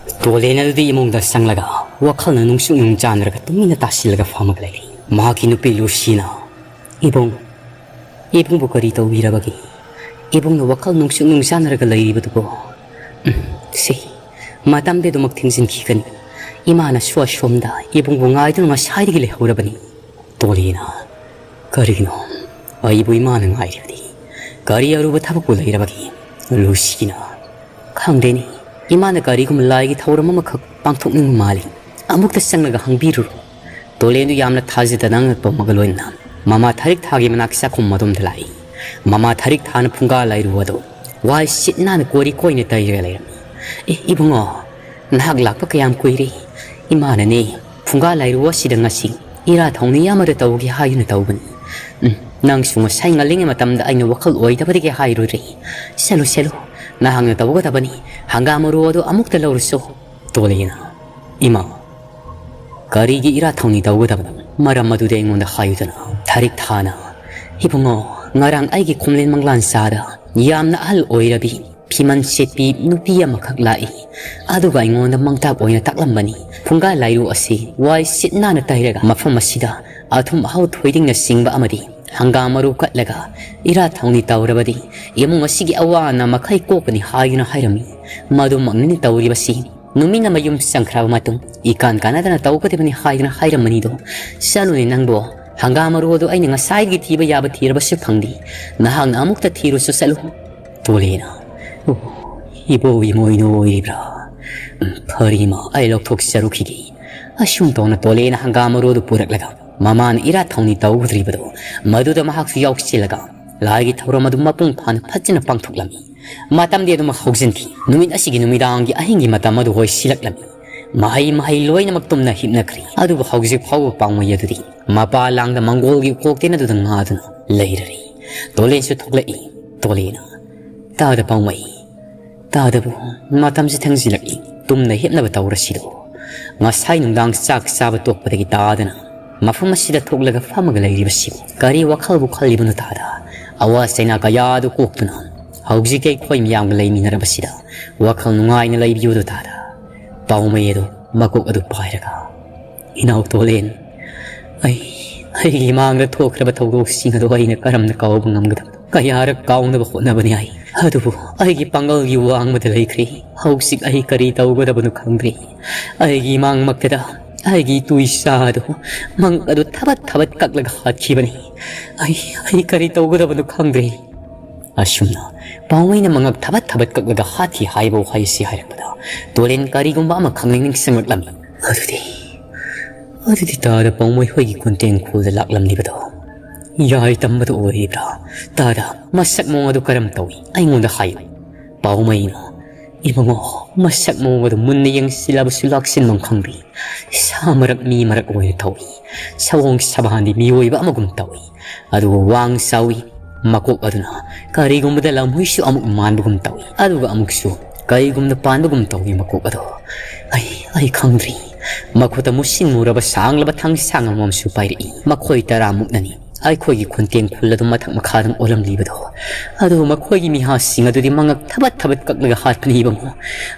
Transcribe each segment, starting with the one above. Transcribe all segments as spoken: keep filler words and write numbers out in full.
ꯇꯣꯂꯦꯟ ꯑꯗꯨꯗꯤ ꯏꯃꯨꯡꯗ ꯆꯪꯂꯒ ꯋꯥꯈꯜꯅ ꯅꯨꯡꯁꯨꯛ ꯅꯨꯡꯆꯥꯟꯅꯔꯒ ꯇꯨꯃꯤꯟꯅ ꯇꯥꯁꯤꯜꯂꯒ ꯐꯝꯃꯒ ꯂꯩꯔꯤ꯫ ꯃꯍꯥꯛꯀꯤ ꯅꯨꯄꯤ ꯂꯨꯁꯤꯅ, "ꯏꯕꯨꯡ, ꯏꯕꯨꯡꯕꯨ ꯀꯔꯤ ꯇꯧꯕꯤꯔꯕꯒꯦ? ꯏꯕꯨꯡꯅ ꯋꯥꯈꯜ ꯅꯨꯡꯁꯨꯛ ꯅꯨꯡꯆꯥꯟꯅꯔꯒ ꯂꯩꯔꯤꯕꯗꯨꯕꯨ?" "ꯎꯝ, ꯁꯤ, ꯃꯇꯝꯗꯤ ꯑꯗꯨꯃꯛ ꯊꯦꯡꯖꯤꯟꯈꯤꯒꯅꯤ꯫ ꯏꯃꯥꯅꯁꯨ ꯑꯁꯣꯝꯗ ꯏꯕꯨꯡꯕꯨ ꯉꯥꯏꯗꯨꯅ ꯉꯁꯥꯏꯗꯒꯤ ꯂꯩꯍꯧꯔꯕꯅꯤ꯫" ꯇꯣꯂꯦꯅ, "ꯀꯔꯤꯒꯤꯅꯣ ꯑꯩꯕꯨ ꯏꯃꯥꯅ ꯉꯥꯏꯔꯤꯕꯗꯤ? ꯀꯔꯤ ꯑꯔꯨꯕ ꯊꯕꯛꯄꯨ ꯂꯩꯔꯕꯒꯦ?" ꯂꯨꯁꯤꯅ, "ꯈꯪꯗꯦꯅꯦ, ꯏꯃꯥꯅ ꯀꯔꯤꯒꯨꯝꯕ ꯂꯥꯏꯒꯤ ꯊꯧꯔꯝ ꯑꯃꯈꯛ ꯄꯥꯡꯊꯣꯛꯅꯤꯡꯕ ꯃꯥꯜꯂꯤ꯫ ꯑꯃꯨꯛꯇ ꯆꯪꯂꯒ ꯍꯪꯕꯤꯔꯨꯔꯣ꯫" ꯇꯣꯂꯦꯟꯗꯨ ꯌꯥꯝꯅ ꯊꯥꯖꯗꯅ ꯑꯉꯛꯄ ꯑꯃꯒ ꯂꯣꯏꯅꯅ ꯃꯃꯥ ꯊꯥꯔꯤꯛ ꯊꯥꯒꯤ ꯃꯅꯥꯛ ꯆꯥꯛꯈꯨꯝ ꯑꯗꯣꯝꯗ ꯂꯥꯛꯏ꯫ ꯃꯃꯥ ꯊꯥꯔꯤꯛ ꯊꯥꯅ ꯐꯨꯡꯒꯥ ꯂꯥꯏꯔꯨ ꯑꯗꯨ ꯋꯥꯏ ꯁꯤꯠ ꯅꯥꯟꯅ ꯀꯣꯔꯤ ꯀꯣꯏꯅ ꯇꯩꯔꯒ ꯂꯩꯔꯝꯃꯤ꯫ "ꯑꯦ, ꯏꯕꯨꯡꯉꯣ, ꯅꯍꯥꯛ ꯂꯥꯛꯄ ꯀꯌꯥꯝ ꯀꯨꯏꯔꯦ? ꯏꯃꯥꯅꯅꯦ, ꯐꯨꯡꯒꯥ ꯂꯥꯏꯔꯨ ꯑꯁꯤꯗ ꯉꯁꯤ ꯏꯔꯥ ꯊꯧꯅꯤ ꯑꯃꯗ ꯇꯧꯒꯦ ꯍꯥꯏꯗꯨꯅ ꯇꯧꯕꯅꯤ꯫ ꯎꯝ, ꯅꯪꯁꯨ ꯉꯁꯥꯏ ꯉꯜꯂꯤꯉꯩ ꯃꯇꯝꯗ ꯑꯩꯅ ꯋꯥꯈꯜ ꯑꯣꯏꯗꯕꯗꯒꯤ ꯍꯥꯏꯔꯨꯔꯦ꯫ ꯆꯠꯂꯨ, ꯆꯠꯂꯨ, ꯅꯍꯥꯛꯅ ꯇꯧꯒꯗꯕꯅꯤ꯫ ꯍꯪꯒꯥꯝ ꯃꯔꯨ ꯑꯗꯨ ꯑꯃꯨꯛꯇ ꯂꯧꯔꯨꯁꯨ꯫" ꯇꯣꯂꯦꯅ, "ꯏꯃꯥ, ꯀꯔꯤꯒꯤ ꯏꯔꯥ ꯊꯧꯅꯤ ꯇꯧꯒꯗꯕꯅꯣ? ꯃꯔꯝ ꯑꯗꯨꯗꯤ ꯑꯩꯉꯣꯟꯗ ꯍꯥꯏꯌꯨꯗꯅ꯫" ꯊꯥꯔꯤꯛ ꯊꯥꯅ, "ꯏꯕꯨꯡꯉꯣ, ꯉꯔꯥꯡ ꯑꯩꯒꯤ ꯈꯣꯝꯂꯦꯟ ꯃꯪꯂꯥꯟ ꯆꯥꯗ ꯌꯥꯝꯅ ꯑꯍꯜ ꯑꯣꯏꯔꯕꯤ ꯐꯤꯃꯟ ꯁꯦꯠꯄꯤ ꯅꯨꯄꯤ ꯑꯃꯈꯛ ꯂꯥꯛꯏ꯫ ꯑꯗꯨꯒ ꯑꯩꯉꯣꯟꯗ ꯃꯥꯡꯇꯥꯛ ꯑꯣꯏꯅ ꯇꯥꯛꯂꯝꯕꯅꯤ꯫ ꯐꯨꯡꯒꯥ ꯂꯥꯏꯔꯨ ꯑꯁꯤ ꯋꯥꯏ ꯁꯤꯠ ꯅꯥꯟꯅ ꯇꯩꯔꯒ ꯃꯐꯝ ꯑꯁꯤꯗ ꯑꯊꯨꯝ ꯑꯍꯥꯎ ꯊꯣꯏꯗꯤꯡꯅꯆꯤꯡꯕ ꯑꯃꯗꯤ ꯍꯪꯒꯥꯝ ꯃꯔꯨ ꯀꯠꯂꯒ ꯏꯔꯥ ꯊꯧꯅꯤ ꯇꯧꯔꯕꯗꯤ ꯏꯃꯨꯡ ꯑꯁꯤꯒꯤ ꯑꯋꯥ ꯑꯅꯥ ꯃꯈꯩ ꯀꯣꯛꯀꯅꯤ ꯍꯥꯏꯗꯨꯅ ꯍꯥꯏꯔꯝꯃꯤ꯫ ꯃꯗꯨꯃꯛꯅꯤꯅꯦ ꯇꯧꯔꯤꯕꯁꯤ꯫ ꯅꯨꯃꯤꯠ ꯑꯃ ꯌꯨꯝ ꯆꯪꯈ꯭ꯔꯕ ꯃꯇꯨꯡ ꯏꯀꯥꯟ ꯀꯥꯟꯅꯗꯅ ꯇꯧꯒꯗꯕꯅꯤ ꯍꯥꯏꯗꯨꯅ ꯍꯥꯏꯔꯝꯕꯅꯤꯗꯣ꯫ ꯆꯠꯂꯨꯅꯦ ꯅꯪꯕꯣ, ꯍꯪꯒꯥꯝ ꯃꯔꯨ ꯑꯗꯨ ꯑꯩꯅ ꯉꯁꯥꯏꯗꯒꯤ ꯊꯤꯕ ꯌꯥꯕ ꯊꯤꯔꯕꯁꯨ ꯐꯪꯗꯦ꯫ ꯅꯍꯥꯛꯅ ꯑꯃꯨꯛꯇ ꯊꯤꯔꯨꯁꯨ ꯆꯠꯂꯨ꯫" ꯇꯣꯂꯦꯅ, "ꯑꯣ, ꯏꯕꯣ ꯏꯃꯣꯏꯅꯨ ꯑꯣꯏꯔꯤꯕ꯭ꯔꯥ? ꯎꯝ, ꯐꯔꯤꯃ ꯑꯩ ꯂꯧꯊꯣꯛꯆꯔꯨꯈꯤꯒꯦ꯫" ꯑꯁꯨꯝ ꯇꯧꯅ ꯇꯣꯂꯦꯅ ꯍꯪꯒꯥꯝ ꯃꯔꯨ ꯑꯗꯨ ꯄꯨꯔꯛꯂꯒ ꯃꯃꯥꯅ ꯏꯔꯥ ꯊꯧꯅꯤ ꯇꯧꯒꯗꯧꯔꯤꯕꯗꯣ ꯃꯗꯨꯗ ꯃꯍꯥꯛꯁꯨ ꯌꯥꯎꯁꯤꯜꯂꯒ ꯂꯥꯏꯒꯤ ꯊꯧꯔꯝ ꯑꯗꯨ ꯃꯄꯨꯡ ꯐꯥꯅ ꯐꯖꯅ ꯄꯥꯡꯊꯣꯛꯂꯝꯃꯤ꯫ ꯃꯇꯝꯗꯤ ꯑꯗꯨꯃꯛ ꯍꯧꯖꯤꯟꯈꯤ꯫ ꯅꯨꯃꯤꯠ ꯑꯁꯤꯒꯤ ꯅꯨꯃꯤꯗꯥꯡꯒꯤ ꯑꯍꯤꯡꯒꯤ ꯃꯇꯝ ꯑꯗꯨ ꯑꯣꯏꯁꯤꯜꯂꯛꯂꯝꯃꯤ꯫ ꯃꯍꯩ ꯃꯍꯩ ꯂꯣꯏꯅꯃꯛ ꯇꯨꯝꯅ ꯍꯤꯞꯅꯈ꯭ꯔꯤ꯫ ꯑꯗꯨꯕꯨ ꯍꯧꯖꯤꯛ ꯐꯥꯎꯕ ꯄꯥꯎꯃꯩ ꯑꯗꯨꯗꯤ ꯃꯄꯥ ꯂꯥꯡꯗ ꯃꯪꯒꯣꯜꯒꯤ ꯎꯀꯣꯛꯇꯦꯟ ꯑꯗꯨꯗ ꯉꯥꯗꯨꯅ ꯂꯩꯔꯔꯤ꯫ ꯇꯣꯂꯦꯟꯁꯨ ꯊꯣꯛꯂꯛꯏ꯫ ꯇꯣꯂꯦꯅ, "ꯇꯥꯗ ꯄꯥꯎꯃꯩ, ꯇꯥꯗꯕꯨ, ꯃꯇꯝꯁꯤ ꯊꯦꯡꯖꯤꯜꯂꯛꯂꯤ꯫ ꯇꯨꯝꯅ ꯍꯤꯞꯅꯕ ꯇꯧꯔꯁꯤꯗꯣ꯫ ꯉꯁꯥꯏ ꯅꯨꯡꯗꯥꯡ ꯆꯥꯛ ꯆꯥꯕ ꯇꯣꯛꯄꯗꯒꯤ ꯇꯥꯗꯅ ꯃꯐꯝ ꯑꯁꯤꯗ ꯊꯣꯛꯂꯒ ꯐꯝꯃꯒ ꯂꯩꯔꯤꯕꯁꯤꯕꯨ ꯀꯔꯤ ꯋꯥꯈꯜꯕꯨ ꯈꯜꯂꯤꯕꯅꯣ ꯇꯥꯗ? ꯑꯋꯥ ꯆꯩꯅꯥ ꯀꯌꯥꯗꯨ ꯀꯣꯛꯇꯨꯅ ꯍꯧꯖꯤꯛ ꯑꯩꯈꯣꯏ ꯃꯤꯌꯥꯝꯒ ꯂꯩꯃꯤꯟꯅꯔꯕꯁꯤꯗ ꯋꯥꯈꯜ ꯅꯨꯡꯉꯥꯏꯅ ꯂꯩꯕꯤꯌꯨꯗꯣ ꯇꯥꯗ?" ꯄꯥꯎꯃꯩ ꯑꯗꯨ ꯃꯀꯣꯛ ꯑꯗꯨ ꯄꯥꯏꯔꯒ, "ꯏꯅꯥꯎ ꯇꯣꯂꯦꯟ, ꯑꯩ, ꯑꯩꯒꯤ ꯃꯥꯡꯗ ꯊꯣꯛꯈ꯭ꯔꯕ ꯊꯧꯗꯣꯛꯁꯤꯡ ꯑꯗꯨ ꯑꯩꯅ ꯀꯔꯝꯅ ꯀꯥꯎꯕ ꯉꯝꯒꯗꯕꯅꯣ? ꯀꯌꯥꯔꯛ ꯀꯥꯎꯅꯕ ꯍꯣꯠꯅꯕꯅꯤ ꯑꯩ, ꯑꯗꯨꯕꯨ ꯑꯩꯒꯤ ꯄꯥꯡꯒꯜꯒꯤ ꯋꯥꯡꯃꯗ ꯂꯩꯈ꯭ꯔꯦ꯫ ꯍꯧꯖꯤꯛ ꯑꯩ ꯀꯔꯤ ꯇꯧꯒꯗꯕꯅꯣ ꯈꯪꯗ꯭ꯔꯦ꯫ ꯑꯩꯒꯤ ꯏꯃꯥꯡꯃꯛꯇꯗ ꯑꯩꯒꯤ ꯏꯇꯨ ꯏꯆꯥ ꯑꯗꯨ ꯃꯪ ꯑꯗꯨ ꯊꯕꯠ ꯊꯕꯠ ꯀꯛꯂꯒ ꯍꯥꯠꯈꯤꯕꯅꯤ꯫ ꯑꯩ, ꯑꯩ ꯀꯔꯤ ꯇꯧꯒꯗꯕꯅꯣ ꯈꯪꯗ꯭ꯔꯦ"꯫ ꯑꯁꯨꯝꯅ ꯄꯥꯎꯃꯩꯅ ꯃꯉꯛ ꯊꯕꯠ ꯊꯕꯠ ꯀꯛꯂꯒ ꯍꯥꯠꯈꯤ ꯍꯥꯏꯕ ꯋꯥꯍꯩ ꯑꯁꯤ ꯍꯥꯏꯔꯛꯄꯗ, ꯇꯣꯂꯦꯟ ꯀꯔꯤꯒꯨꯝꯕ ꯑꯃ ꯈꯪꯅꯤꯡ ꯅꯤꯡꯁꯤꯡꯂꯛꯂꯝꯃꯤ꯫ ꯑꯗꯨꯗꯤ, ꯑꯗꯨꯗꯤ ꯇꯥꯗ ꯄꯥꯎꯃꯩ ꯍꯣꯏꯒꯤ ꯈꯨꯟꯇꯦꯡ ꯈꯨꯜꯗ ꯂꯥꯛꯂꯝꯂꯤꯕꯗꯣ ꯌꯥꯏ ꯇꯝꯕꯗꯣ ꯑꯣꯏꯔꯤꯕ꯭ꯔꯥ? ꯇꯥꯗ ꯃꯁꯛ ꯃꯑꯣꯡ ꯑꯗꯨ ꯀꯔꯝ ꯇꯧꯏ? ꯑꯩꯉꯣꯟꯗ ꯍꯥꯏꯌꯨ꯫ ꯄꯥꯎꯃꯩꯅ, "ꯏꯕꯨꯡꯉꯣ, ꯃꯁꯛ ꯃꯑꯣꯡ ꯑꯗꯨ ꯃꯨꯟꯅ ꯌꯦꯡꯁꯤꯜꯂꯕꯁꯨ ꯂꯥꯛꯁꯤꯟꯐꯝ ꯈꯪꯗꯦ꯫ ꯁꯥ ꯃꯔꯛ ꯃꯤ ꯃꯔꯛ ꯑꯣꯏꯅ ꯊꯧꯏ꯫ ꯁꯑꯣꯡ ꯁꯕꯥꯟꯗꯤ ꯃꯤꯑꯣꯏꯕ ꯑꯃꯒꯨꯝ ꯇꯧꯏ꯫ ꯑꯗꯨꯒ ꯋꯥꯡ ꯆꯥꯎꯏ꯫ ꯃꯀꯣꯛ ꯑꯗꯨꯅ ꯀꯔꯤꯒꯨꯝꯕꯗ ꯂꯝꯍꯨꯏꯁꯨ ꯑꯃꯨꯛ ꯃꯥꯟꯕꯒꯨꯝ ꯇꯧꯏ, ꯑꯗꯨꯒ ꯑꯃꯨꯛꯁꯨ ꯀꯔꯤꯒꯨꯝꯕꯗ ꯄꯥꯟꯕꯒꯨꯝ ꯇꯧꯏ ꯃꯀꯣꯛ ꯑꯗꯣ"꯫ ꯑꯩ, ꯑꯩ ꯈꯪꯗ꯭ꯔꯤ꯫ ꯃꯈꯨꯠꯇ ꯃꯨꯁꯤꯟ ꯃꯨꯔꯕ ꯁꯥꯡꯂꯕ ꯊꯥꯡꯁꯥꯡ ꯑꯃꯃꯝꯁꯨ ꯄꯥꯏꯔꯛꯏ꯫ ꯃꯈꯣꯏ ꯇꯔꯥꯃꯨꯛꯅꯅꯤ ꯑꯩꯈꯣꯏꯒꯤ ꯈꯨꯟꯇꯦꯡ ꯈꯨꯜ ꯑꯗꯨ ꯃꯊꯛ ꯃꯈꯥꯗꯪ ꯑꯣꯜꯂꯝꯂꯤꯕꯗꯣ꯫ ꯑꯗꯨꯕꯨ ꯃꯈꯣꯏꯒꯤ ꯃꯤꯍꯥꯠꯁꯤꯡ ꯑꯗꯨꯗꯤ ꯃꯉꯛ ꯊꯕꯠ ꯊꯕꯠ ꯀꯛꯂꯒ ꯍꯥꯠꯄꯅꯤ ꯏꯕꯨꯡꯉꯣ꯫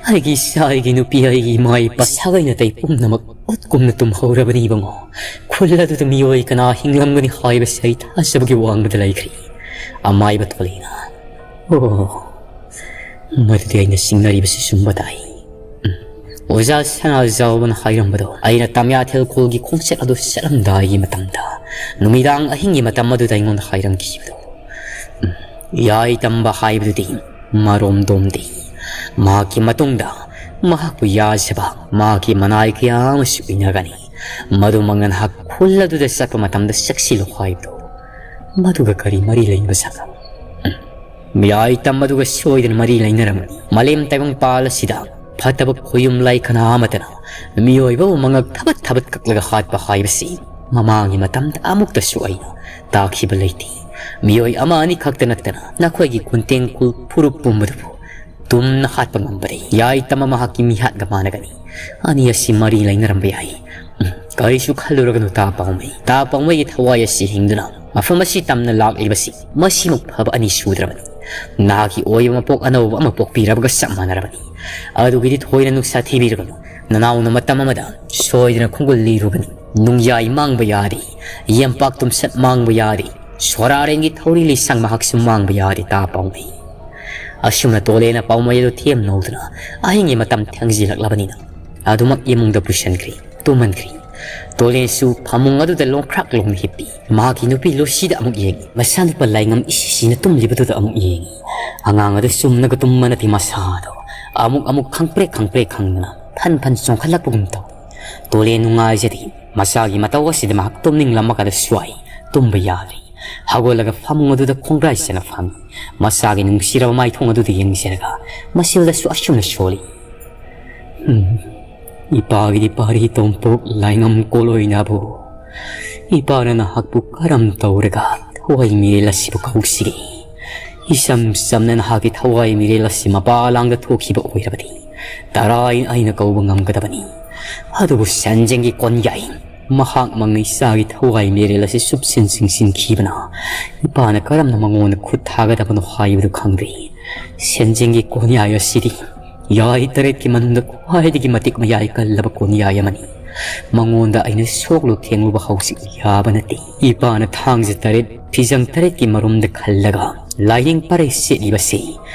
ꯑꯩꯒꯤ ꯏꯆꯥ, ꯑꯩꯒꯤ ꯅꯨꯄꯤ, ꯑꯩꯒꯤ ꯏꯃꯥ ꯏꯄꯥ, ꯁꯥꯒꯩ ꯅꯥꯇꯩ ꯄꯨꯝꯅꯃꯛ ꯎꯠꯀꯨꯝꯅ ꯇꯨꯝꯍꯧꯔꯕꯅꯤ ꯏꯕꯨꯡꯉꯣ꯫ ꯈꯨꯜ ꯑꯗꯨꯗ ꯃꯤꯑꯣꯏ ꯀꯅꯥ ꯍꯤꯡꯂꯝꯒꯅꯤ ꯍꯥꯏꯕꯁꯤ ꯑꯩ ꯊꯥꯖꯕꯒꯤ ꯋꯥꯡꯃꯗ ꯂꯩꯈ꯭ꯔꯦ꯫ ꯑꯃꯥꯏꯕ ꯊꯣꯂꯦꯅ, "ꯑꯣ, ꯃꯗꯨꯗꯤ ꯑꯩꯅ ꯆꯤꯡꯅꯔꯤꯕꯁꯤ ꯆꯨꯝꯕ ꯇꯥꯏ꯫ ꯎꯝ, ꯑꯣꯖꯥ ꯁꯅꯥꯖꯥꯎꯕꯅ ꯍꯥꯏꯔꯝꯕꯗꯣ ꯑꯩꯅ ꯇꯝꯌꯥꯊꯦꯜ ꯈꯨꯜꯒꯤ ꯈꯣꯡꯆꯠ ꯑꯗꯨ ꯆꯠꯂꯝꯗꯥꯏꯒꯤ ꯃꯇꯝꯗ, ꯅꯨꯃꯤꯗꯥꯡ ꯑꯍꯤꯡꯒꯤ ꯃꯇꯝ ꯑꯗꯨꯗ ꯑꯩꯉꯣꯟꯗ ꯍꯥꯏꯔꯝꯈꯤꯕꯗꯣ꯫ ꯎꯝ, ꯌꯥꯏ ꯇꯝꯕ ꯍꯥꯏꯕꯗꯨꯗꯤ ꯃꯔꯣꯝꯗꯣꯝꯗꯤ꯫ ꯃꯍꯥꯛꯀꯤ ꯃꯇꯨꯡꯗ ꯃꯍꯥꯛꯄꯨ ꯌꯥꯖꯕ ꯃꯍꯥꯛꯀꯤ ꯃꯅꯥꯏ ꯀꯌꯥ ꯑꯃꯁꯨ ꯏꯟꯅꯒꯅꯤ꯫ ꯃꯗꯨꯃꯛꯅ ꯅꯍꯥꯛ ꯈꯨꯜ ꯑꯗꯨꯗ ꯆꯠꯄ ꯃꯇꯝꯗ ꯆꯦꯛꯁꯤꯜꯂꯨ ꯍꯥꯏꯕꯗꯣ꯫ ꯃꯗꯨꯒ ꯀꯔꯤ ꯃꯔꯤ ꯂꯩꯅꯕ ꯁꯥꯟꯅꯕ?" ꯎꯝ, ꯌꯥꯏ ꯇꯝꯕꯗꯨꯒ ꯁꯣꯏꯗꯅ ꯃꯔꯤ ꯂꯩꯅꯔꯝꯒꯅꯤ꯫ ꯃꯥꯂꯦꯝ ꯇꯥꯏꯕꯪꯄꯥꯜ ꯑꯁꯤꯗ ꯐꯠꯇꯕ ꯈꯣꯌꯨꯝ ꯂꯥꯏ ꯀꯅꯥ ꯑꯃꯠꯇꯅ ꯃꯤꯑꯣꯏꯕꯕꯨ ꯃꯉꯛ ꯊꯕꯠ ꯊꯕꯠ ꯀꯛꯂꯒ ꯍꯥꯠꯄ ꯍꯥꯏꯕꯁꯤ ꯃꯃꯥꯡꯒꯤ ꯃꯇꯝꯗ ꯑꯃꯨꯛꯇꯁꯨ ꯑꯩꯅ ꯇꯥꯈꯤꯕ ꯂꯩꯇꯦ꯫ ꯃꯤꯑꯣꯏ ꯑꯃ ꯑꯅꯤ ꯈꯛꯇ ꯅꯠꯇꯅ ꯅꯈꯣꯏꯒꯤ ꯈꯨꯟꯇꯦꯡ ꯈꯨꯜ ꯐꯨꯔꯨꯞ ꯄꯨꯝꯕꯗꯨꯕꯨ ꯇꯨꯝꯅ ꯍꯥꯠꯄ ꯉꯝꯕꯗꯤ ꯌꯥꯏ ꯇꯝꯕ ꯃꯍꯥꯛꯀꯤ ꯃꯤꯍꯥꯠꯒ ꯃꯥꯟꯅꯒꯅꯤ꯫ ꯑꯅꯤ ꯑꯁꯤ ꯃꯔꯤ ꯂꯩꯅꯔꯝꯕ ꯌꯥꯏ꯫ ꯎꯝ, ꯀꯔꯤꯁꯨ ꯈꯜꯂꯨꯔꯒꯅꯨ ꯇꯥ ꯄꯥꯎꯃꯩ꯫ ꯇꯥ ꯄꯥꯎꯃꯩꯒꯤ ꯊꯋꯥꯏ ꯑꯁꯤ ꯍꯤꯡꯗꯨꯅ ꯃꯐꯝ ꯑꯁꯤ ꯇꯝꯅ ꯂꯥꯛꯂꯤꯕꯁꯤ ꯃꯁꯤꯃꯨꯛ ꯐꯕ ꯑꯅꯤ ꯁꯨꯗ꯭ꯔꯕꯅꯤ꯫ ꯅꯍꯥꯛꯀꯤ ꯑꯣꯏꯕ ꯃꯄꯣꯛ ꯑꯅꯧꯕ ꯑꯃ ꯄꯣꯛꯄꯤꯔꯕꯒ ꯆꯞ ꯃꯥꯟꯅꯔꯕꯅꯤ꯫ ꯑꯗꯨꯒꯤꯗꯤ ꯊꯣꯏꯅ ꯅꯨꯡꯁꯥ ꯊꯤꯕꯤꯔꯒꯅꯨ꯫ "ꯅꯅꯥꯎꯅ ꯃꯇꯝ ꯑꯃꯗ ꯁꯣꯏꯗꯅ ꯈꯣꯡꯒꯨꯜ ꯂꯤꯔꯨꯕꯅꯤ꯫ ꯅꯨꯡꯌꯥꯏ ꯃꯥꯡꯕ ꯌꯥꯗꯦ, ꯌꯦꯝꯄꯥꯛ ꯇꯨꯝꯁꯠ ꯃꯥꯡꯕ ꯌꯥꯗꯦ, ꯁꯣꯔꯥꯔꯦꯟꯒꯤ ꯊꯧꯔꯤ ꯂꯤꯁꯪ ꯃꯍꯥꯛꯁꯨ ꯃꯥꯡꯕ ꯌꯥꯗꯦ" ꯇꯥ ꯄꯥꯎꯃꯩ꯫ ꯑꯁꯨꯝꯅ ꯇꯣꯂꯦꯅ ꯄꯥꯎꯃꯩ ꯑꯗꯨ ꯊꯦꯝ ꯅꯧꯗꯨꯅ ꯑꯍꯤꯡꯒꯤ ꯃꯇꯝ ꯊꯦꯡꯖꯤꯜꯂꯛꯂꯕꯅꯤꯅ ꯑꯗꯨꯃꯛ ꯏꯃꯨꯡꯗ ꯄꯨꯁꯤꯟꯈ꯭ꯔꯦ, ꯇꯨꯝꯍꯟꯈ꯭ꯔꯦ꯫ ꯇꯣꯂꯦꯟꯁꯨ ꯐꯃꯨꯡ ꯑꯗꯨꯗ ꯂꯣꯡꯈ꯭ꯔꯥꯛ ꯂꯣꯡꯅ ꯍꯤꯞꯄꯤ꯫ ꯃꯍꯥꯛꯀꯤ ꯅꯨꯄꯤ ꯂꯨꯁꯤꯗ ꯑꯃꯨꯛ ꯌꯦꯡꯉꯤ꯫ ꯃꯆꯥꯅꯨꯄꯥ ꯂꯥꯏꯉꯝ ꯏꯁꯤꯁꯤꯅ ꯇꯨꯝꯂꯤꯕꯗꯨꯗ ꯑꯃꯨꯛ ꯌꯦꯡꯉꯤ꯫ ꯑꯉꯥꯡ ꯑꯗꯨ ꯆꯨꯝꯅꯒ ꯇꯨꯝꯕ ꯅꯠꯇꯦ, ꯃꯁꯥꯗꯣ ꯑꯃꯨꯛ ꯑꯃꯨꯛ ꯈꯪꯄ꯭ꯔꯦꯛ ꯈꯪꯄ꯭ꯔꯦꯛ ꯈꯪꯗꯅ ꯐꯟ ꯐꯟ ꯆꯣꯡꯈꯠꯂꯛꯄꯒꯨꯝ ꯇꯧꯏ꯫ ꯇꯣꯂꯦꯟ ꯅꯨꯡꯉꯥꯏꯖꯗꯦ꯫ ꯃꯆꯥꯒꯤ ꯃꯇꯧ ꯑꯁꯤꯗ ꯃꯍꯥꯛ ꯇꯨꯝꯅꯤꯡꯂꯝꯃꯒꯗ ꯁ꯭ꯋꯥꯏ ꯇꯨꯝꯕ ꯌꯥꯗ꯭ꯔꯦ꯫ ꯍꯧꯒꯠꯂꯒ ꯐꯃꯨꯡ ꯑꯗꯨꯗ ꯈꯣꯡꯒ꯭ꯔꯥꯏ ꯆꯅ ꯐꯝꯃꯤ꯫ ꯃꯆꯥꯒꯤ ꯅꯨꯡꯁꯤꯔꯕ ꯃꯥꯏꯊꯣꯡ ꯑꯗꯨꯗ ꯌꯦꯡꯖꯔꯒ ꯃꯁꯤꯜꯗꯁꯨ ꯑꯁꯨꯝꯅ ꯁꯣꯜꯂꯤ꯫ "ꯎꯝ, ꯏꯄꯥꯒꯤꯗꯤ ꯄꯥꯔꯤ ꯇꯣꯝꯄꯣꯛ ꯂꯥꯏꯉꯝ ꯀꯣꯂꯣꯏꯅꯥꯕꯨ, ꯏꯄꯥꯅ ꯅꯍꯥꯛꯄꯨ ꯀꯔꯝ ꯇꯧꯔꯒ ꯊꯋꯥꯏ ꯃꯤꯔꯦꯜ ꯑꯁꯤꯕꯨ ꯀꯧꯁꯤꯒꯦ? ꯏꯆꯝ ꯆꯝꯅ ꯅꯍꯥꯛꯀꯤ ꯊꯋꯥꯏ ꯃꯤꯔꯦꯜ ꯑꯁꯤ ꯃꯄꯥ ꯂꯥꯡꯗ ꯊꯣꯛꯈꯤꯕ ꯑꯣꯏꯔꯕꯗꯤ ꯇꯔꯥꯏꯅ ꯑꯩꯅ ꯀꯧꯕ ꯉꯝꯒꯗꯕꯅꯤ꯫ ꯑꯗꯨꯕꯨ ꯁꯦꯟꯖꯦꯡꯒꯤ ꯀꯣꯟꯌꯥꯏ, ꯃꯍꯥꯛꯃꯛꯅ ꯏꯆꯥꯒꯤ ꯊꯋꯥꯏ ꯃꯤꯔꯦꯜ ꯑꯁꯤ ꯁꯨꯞꯁꯤꯟ ꯁꯤꯡꯁꯤꯟꯈꯤꯕꯅ ꯏꯄꯥꯅ ꯀꯔꯝꯅ ꯃꯉꯣꯟꯗ ꯈꯨꯠ ꯊꯥꯒꯗꯕꯅꯣ ꯍꯥꯏꯕꯗꯨ ꯈꯪꯗ꯭ꯔꯤ꯫ ꯁꯦꯟꯖꯦꯡꯒꯤ ꯀꯣꯟꯌꯥꯏ ꯑꯁꯤꯗꯤ ꯌꯥꯏ ꯇꯔꯦꯠꯀꯤ ꯃꯅꯨꯡꯗ ꯈ꯭ꯋꯥꯏꯗꯒꯤ ꯃꯇꯤꯛ ꯃꯌꯥꯏ ꯀꯜꯂꯕ ꯀꯣꯟꯌꯥꯏ ꯑꯃꯅꯤ꯫ ꯃꯉꯣꯟꯗ ꯑꯩꯅ ꯁꯣꯛꯂꯨ ꯊꯦꯡꯂꯨꯕ ꯍꯧꯖꯤꯛ ꯌꯥꯕ ꯅꯠꯇꯦ꯫ ꯏꯄꯥꯅ ꯊꯥꯡꯖ ꯇꯔꯦꯠ, ꯐꯤꯖꯪ ꯇꯔꯦꯠꯀꯤ ꯃꯔꯨꯝꯗ ꯈꯜꯂꯒ ꯂꯥꯏꯌꯦꯡ ꯄꯔꯩ ꯁꯦꯠꯂꯤꯕꯁꯤ,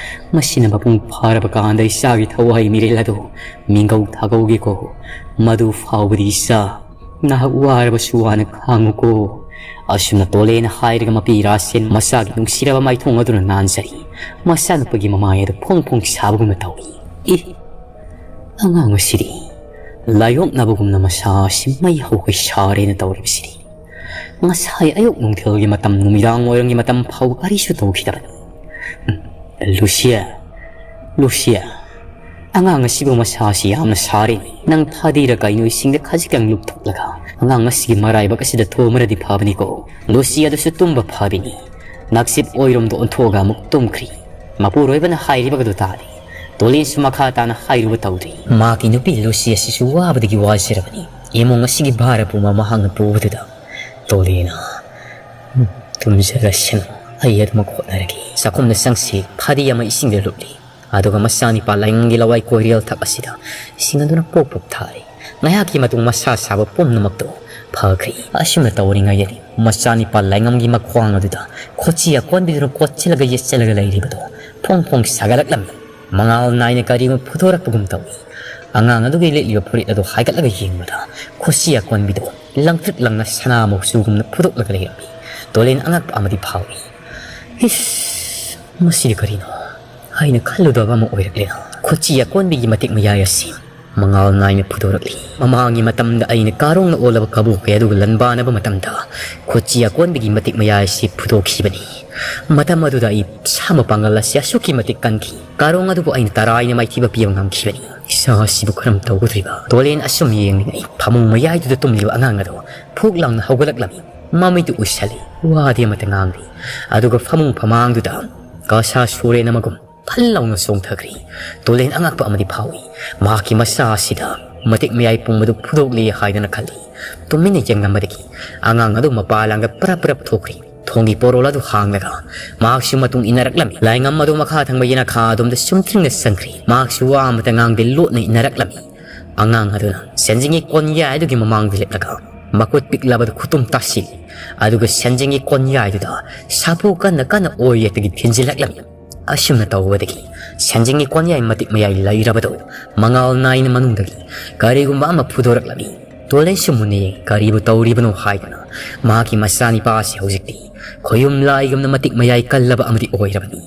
ꯃꯁꯤꯅ ꯃꯄꯨꯡ ꯐꯥꯔꯕ ꯀꯥꯟꯗ ꯏꯆꯥꯒꯤ ꯊꯋꯥꯏ ꯃꯤꯔꯦꯜ ꯑꯗꯨ ꯃꯤꯡꯒꯧ ꯊꯥꯒꯧꯒꯦꯀꯣ꯫ ꯃꯗꯨ ꯐꯥꯎꯕꯗꯤ ꯏꯆꯥ, ꯅꯍꯥꯛ ꯋꯥꯔꯕꯁꯨ ꯋꯥꯅ ꯈꯥꯡꯉꯨꯀꯣ"꯫ ꯑꯁꯨꯝꯅ ꯇꯣꯂꯦꯅ ꯍꯥꯏꯔꯒ ꯃꯄꯤ ꯔꯥꯁꯦꯟ ꯃꯆꯥꯒꯤ ꯅꯨꯡꯁꯤꯔꯕ ꯃꯥꯏꯊꯣꯡ ꯑꯗꯨꯅ ꯅꯥꯟꯖꯔꯤ꯫ ꯃꯆꯥꯅꯨꯄꯥꯒꯤ ꯃꯃꯥꯏ ꯑꯗꯨ ꯐꯣꯡ ꯐꯣꯡ ꯁꯥꯕꯒꯨꯝꯅ ꯇꯧꯏ꯫ ꯏ! ꯑꯉꯥꯡ ꯑꯁꯤꯗꯤ ꯂꯥꯏꯌꯣꯛꯅꯕꯒꯨꯝꯅ ꯃꯁꯥ ꯑꯁꯤ ꯃꯩ ꯍꯧꯒꯩ ꯁꯥꯔꯦꯅ ꯇꯧꯔꯤꯕꯁꯤꯗꯤ꯫ ꯉꯁꯥꯏ ꯑꯌꯨꯛ ꯅꯨꯡꯊꯤꯜꯒꯤ ꯃꯇꯝ, ꯅꯨꯃꯤꯗꯥꯡ ꯋꯥꯏꯔꯝꯒꯤ ꯃꯇꯝ ꯐꯥꯎꯕ ꯀꯔꯤꯁꯨ ꯇꯧꯈꯤꯗꯕꯅꯤ꯫ ꯎꯝ, ꯂꯨꯁꯤꯌꯥ, ꯂꯨꯁꯤꯌꯥ, ꯑꯉꯥꯡ ꯑꯁꯤꯕꯨ ꯃꯁꯥꯁꯤ ꯌꯥꯝꯅ ꯁꯥꯔꯦ꯫ ꯅꯪ ꯐꯥꯗꯤꯔ ꯀꯩꯅꯣ ꯏꯁꯤꯡꯗ ꯈꯖꯤꯛꯇꯪ ꯂꯨꯞꯊꯣꯛꯂꯒ ꯑꯉꯥꯡ ꯑꯁꯤꯒꯤ ꯃꯔꯥꯏꯕꯛ ꯑꯁꯤꯗ ꯊꯣꯝꯃꯔꯗꯤ ꯐꯕꯅꯤꯀꯣ꯫ ꯂꯨꯁꯤꯌꯥꯗꯨꯁꯨ ꯇꯨꯝꯕ ꯐꯥꯕꯤꯅꯤ꯫ ꯅꯛꯁꯤꯞ ꯑꯣꯏꯔꯣꯝꯗ ꯑꯣꯟꯊꯣꯛꯑꯒ ꯑꯃꯨꯛ ꯇꯨꯝꯈ꯭ꯔꯤ꯫ ꯃꯄꯨꯔꯣꯏꯕꯅ ꯍꯥꯏꯔꯤꯕꯒꯗꯨ ꯇꯥꯔꯦ꯫ ꯇꯣꯂꯦꯟꯁꯨ ꯃꯈꯥ ꯇꯥꯅ ꯍꯥꯏꯔꯨꯕ ꯇꯧꯗ꯭ꯔꯤ꯫ ꯃꯍꯥꯛꯀꯤ ꯅꯨꯄꯤ ꯂꯨꯁꯤ ꯑꯁꯤꯁꯨ ꯋꯥꯕꯗꯒꯤ ꯋꯥꯖꯔꯕꯅꯤ꯫ ꯏꯃꯨꯡ ꯑꯁꯤꯒꯤ ꯚꯥꯔ ꯄꯨꯝꯕ ꯃꯍꯥꯛꯅ ꯄꯨꯕꯗꯨꯗ ꯇꯣꯂꯦꯅ, "ꯎꯝ, ꯇꯨꯝꯖꯔꯁꯅꯨ, ꯑꯩ ꯑꯗꯨꯃꯛ ꯍꯣꯠꯅꯔꯒꯦ"꯫ ꯆꯥꯛꯈꯨꯝꯗ ꯆꯪꯁꯤ, ꯐꯗꯤ ꯑꯃ ꯏꯁꯤꯡꯗ ꯂꯨꯞꯂꯤ꯫ ꯑꯗꯨꯒ ꯃꯆꯥꯅꯤꯄꯥ ꯂꯥꯏꯉꯝꯒꯤ ꯂꯋꯥꯏ ꯀꯣꯏꯔꯦꯜ ꯊꯛ ꯑꯁꯤꯗ ꯁꯤꯡ ꯑꯗꯨꯅ ꯄꯣꯞ ꯄꯣꯞ ꯊꯥꯔꯤ꯫ ꯉꯥꯏꯍꯥꯛꯀꯤ ꯃꯇꯨꯡ ꯃꯁꯥ ꯁꯥꯕ ꯄꯨꯝꯅꯃꯛꯇꯣ ꯐꯈ꯭ꯔꯦ꯫ ꯑꯁꯨꯝꯅ ꯇꯧꯔꯤꯉꯩꯗꯗꯤ ꯃꯆꯥꯅꯤꯄꯥ ꯂꯥꯏꯉꯝꯒꯤ ꯃꯈ꯭ꯋꯥꯡ ꯑꯗꯨꯗ ꯈꯣꯆꯤ ꯑꯀꯣꯟꯕꯤꯗꯨꯅ ꯀꯣꯠꯁꯤꯜꯂꯒ ꯌꯦꯠꯁꯤꯜꯂꯒ ꯂꯩꯔꯤꯕꯗꯣ ꯐꯣꯡ ꯐꯣꯡ ꯁꯥꯒꯠꯂꯛꯂꯝꯃꯤ꯫ ꯃꯉꯥꯜ ꯅꯥꯏꯅ ꯀꯔꯤꯒꯨꯝꯕ ꯐꯨꯗꯣꯔꯛꯄꯒꯨꯝ ꯇꯧꯏ꯫ ꯑꯉꯥꯡ ꯑꯗꯨꯒꯤ ꯂꯤꯠꯂꯤꯕ ꯐꯨꯔꯤꯠ ꯑꯗꯨ ꯍꯥꯏꯒꯠꯂꯒ ꯌꯦꯡꯕꯗ ꯈꯣꯆꯤ ꯑꯀꯣꯟꯕꯤꯗꯣ ꯂꯪꯇ꯭ꯔꯤꯛ ꯂꯪꯅ ꯁꯅꯥ ꯃꯆꯨꯒꯨꯝꯅ ꯐꯨꯗꯣꯛꯂꯒ ꯂꯩꯔꯝꯃꯤ꯫ ꯇꯣꯂꯦꯟ ꯑꯉꯛꯄ ꯑꯃꯗꯤ ꯐꯥꯎꯏ꯫ "ꯏꯁ, ꯃꯁꯤꯗꯤ ꯀꯔꯤꯅꯣ? ꯑꯩꯅ ꯈꯜꯂꯨꯗꯕ ꯑꯃ ꯑꯣꯏꯔꯛꯂꯦꯅ꯫ ꯈꯣꯆꯤ ꯑꯀꯣꯟꯕꯤꯒꯤ ꯃꯇꯤꯛ ꯃꯌꯥꯏ ꯑꯁꯤ ꯃꯉꯥꯜ ꯅꯥꯏꯅ ꯐꯨꯗꯣꯔꯛꯂꯤ꯫ ꯃꯃꯥꯡꯒꯤ ꯃꯇꯝꯗ ꯑꯩꯅ ꯀꯥꯔꯣꯡꯅ ꯑꯣꯜꯂꯕ ꯀꯕꯣꯛ ꯀꯌꯥ ꯑꯗꯨꯒ ꯂꯟꯕꯥꯅꯕ ꯃꯇꯝꯗ ꯈꯣꯆꯤ ꯑꯀꯣꯟꯕꯤꯒꯤ ꯃꯇꯤꯛ ꯃꯌꯥꯏ ꯑꯁꯤ ꯐꯨꯗꯣꯛꯈꯤꯕꯅꯤ꯫ ꯃꯇꯝ ꯑꯗꯨꯗ ꯑꯩ ꯁꯥ ꯃꯄꯥꯡꯒꯜ ꯑꯁꯤ ꯑꯁꯨꯛꯀꯤ ꯃꯇꯤꯛ ꯀꯟꯈꯤ꯫ ꯀꯥꯔꯣꯡ ꯑꯗꯨꯕꯨ ꯑꯩꯅ ꯇꯔꯥꯏꯅ ꯃꯥꯏꯊꯤꯕ ꯄꯤꯕ ꯉꯝꯈꯤꯕꯅꯤ꯫ ꯏꯁꯥ ꯑꯁꯤꯕꯨ ꯀꯔꯝ ꯇꯧꯒꯗꯧꯔꯤꯕ?" ꯇꯣꯂꯦꯟ ꯑꯁꯨꯝ ꯌꯦꯡꯂꯤꯉꯩ ꯐꯃꯨꯡ ꯃꯌꯥꯏꯗꯨꯗ ꯇꯨꯝꯂꯤꯕ ꯑꯉꯥꯡ ꯑꯗꯣ ꯐꯨꯛ ꯂꯥꯎꯅ ꯍꯧꯒꯠꯂꯛꯂꯝꯃꯤ꯫ ꯃꯃꯤꯠꯇꯨ ꯎꯏꯁꯜꯂꯤ꯫ ꯋꯥꯗꯤ ꯑꯃꯠꯇ ꯉꯥꯡꯗꯦ꯫ ꯑꯗꯨꯒ ꯐꯃꯨꯡ ꯐꯃꯥꯡꯗꯨꯗ ꯀꯥꯁꯥ ꯁꯨꯔꯦꯟ ꯑꯃꯒꯨꯝ ꯐꯜ ꯂꯥꯎꯅ ꯆꯣꯡꯊꯈ꯭ꯔꯤ꯫ ꯇꯣꯂꯦꯟ ꯑꯉꯛꯄ ꯑꯃꯗꯤ ꯐꯥꯎꯏ꯫ ꯃꯍꯥꯛꯀꯤ ꯃꯁꯥ ꯑꯁꯤꯗ ꯃꯇꯤꯛ ꯃꯌꯥꯏ ꯄꯨꯝꯕꯗꯨ ꯐꯨꯗꯣꯛꯂꯦ ꯍꯥꯏꯗꯅ ꯈꯜꯂꯤ꯫ ꯇꯨꯃꯤꯟꯅ ꯌꯦꯡꯂꯝꯕꯗꯒꯤ ꯑꯉꯥꯡ ꯑꯗꯨ ꯃꯄꯥ ꯂꯥꯡꯗ ꯄꯔꯞ ꯄꯔꯞ ꯊꯣꯛꯈ꯭ꯔꯤ꯫ ꯊꯣꯡꯒꯤ ꯄꯣꯔꯣꯜ ꯑꯗꯨ ꯍꯥꯡꯂꯒ ꯃꯍꯥꯛꯁꯨ ꯃꯇꯨꯡ ꯏꯟꯅꯔꯛꯂꯝꯃꯤ꯫ ꯂꯥꯏꯉꯝ ꯑꯗꯨ ꯃꯈꯥ ꯊꯪꯕ ꯌꯦꯅꯈꯥ ꯑꯗꯣꯝꯗ ꯆꯨꯝꯊ꯭ꯔꯤꯡꯅ ꯆꯪꯈ꯭ꯔꯤ꯫ ꯃꯍꯥꯛꯁꯨ ꯋꯥ ꯑꯃꯇ ꯉꯥꯡꯗꯦ, ꯂꯣꯠꯅ ꯏꯟꯅꯔꯛꯂꯝꯃꯤ꯫ ꯑꯉꯥꯡ ꯑꯗꯨꯅ ꯁꯦꯟꯖꯤꯡꯒꯤ ꯀꯣꯟꯌꯥꯏ ꯑꯗꯨꯒꯤ ꯃꯃꯥꯡꯗ ꯂꯦꯞꯂꯒ ꯃꯈꯨꯠ ꯄꯤꯛꯂꯕꯗꯨ ꯈꯨꯇꯨꯝ ꯇꯥꯁꯤꯜꯂꯤ꯫ ꯑꯗꯨꯒ ꯁꯦꯟꯖꯤꯡꯒꯤ ꯀꯣꯟꯌꯥꯏꯗꯨꯗ ꯁꯥꯐꯨ ꯀꯟꯅ ꯀꯟꯅ ꯑꯣꯏ ꯌꯦꯠꯇꯒꯤ ꯊꯤꯟꯖꯤꯜꯂꯛꯂꯝꯃꯤ꯫ ꯑꯁꯨꯝꯅ ꯇꯧꯕꯗꯒꯤ ꯁꯦꯟꯖꯤꯡꯒꯤ ꯀꯣꯟꯌꯥꯏ ꯃꯇꯤꯛ ꯃꯌꯥꯏ ꯂꯩꯔꯕꯗꯨ ꯃꯉꯥꯜ ꯅꯥꯏꯅ ꯃꯅꯨꯡꯗꯒꯤ ꯀꯔꯤꯒꯨꯝꯕ ꯑꯃ ꯐꯨꯗꯣꯔꯛꯂꯝꯃꯤ꯫ ꯇꯣꯂꯦꯟꯁꯨ ꯃꯨꯟꯅ ꯌꯦꯡ ꯀꯔꯤꯕꯨ ꯇꯧꯔꯤꯕꯅꯣ ꯍꯥꯏꯗꯨꯅ ꯃꯍꯥꯛꯀꯤ ꯃꯆꯥꯅꯤꯄꯥ ꯑꯁꯤ ꯍꯧꯖꯤꯛꯇꯤ ꯈꯣꯌꯨꯝ ꯂꯥꯏꯒꯨꯝꯅ ꯃꯇꯤꯛ ꯃꯌꯥꯏ ꯀꯜꯂꯕ ꯑꯃꯗꯤ ꯑꯣꯏꯔꯕꯅꯤ꯫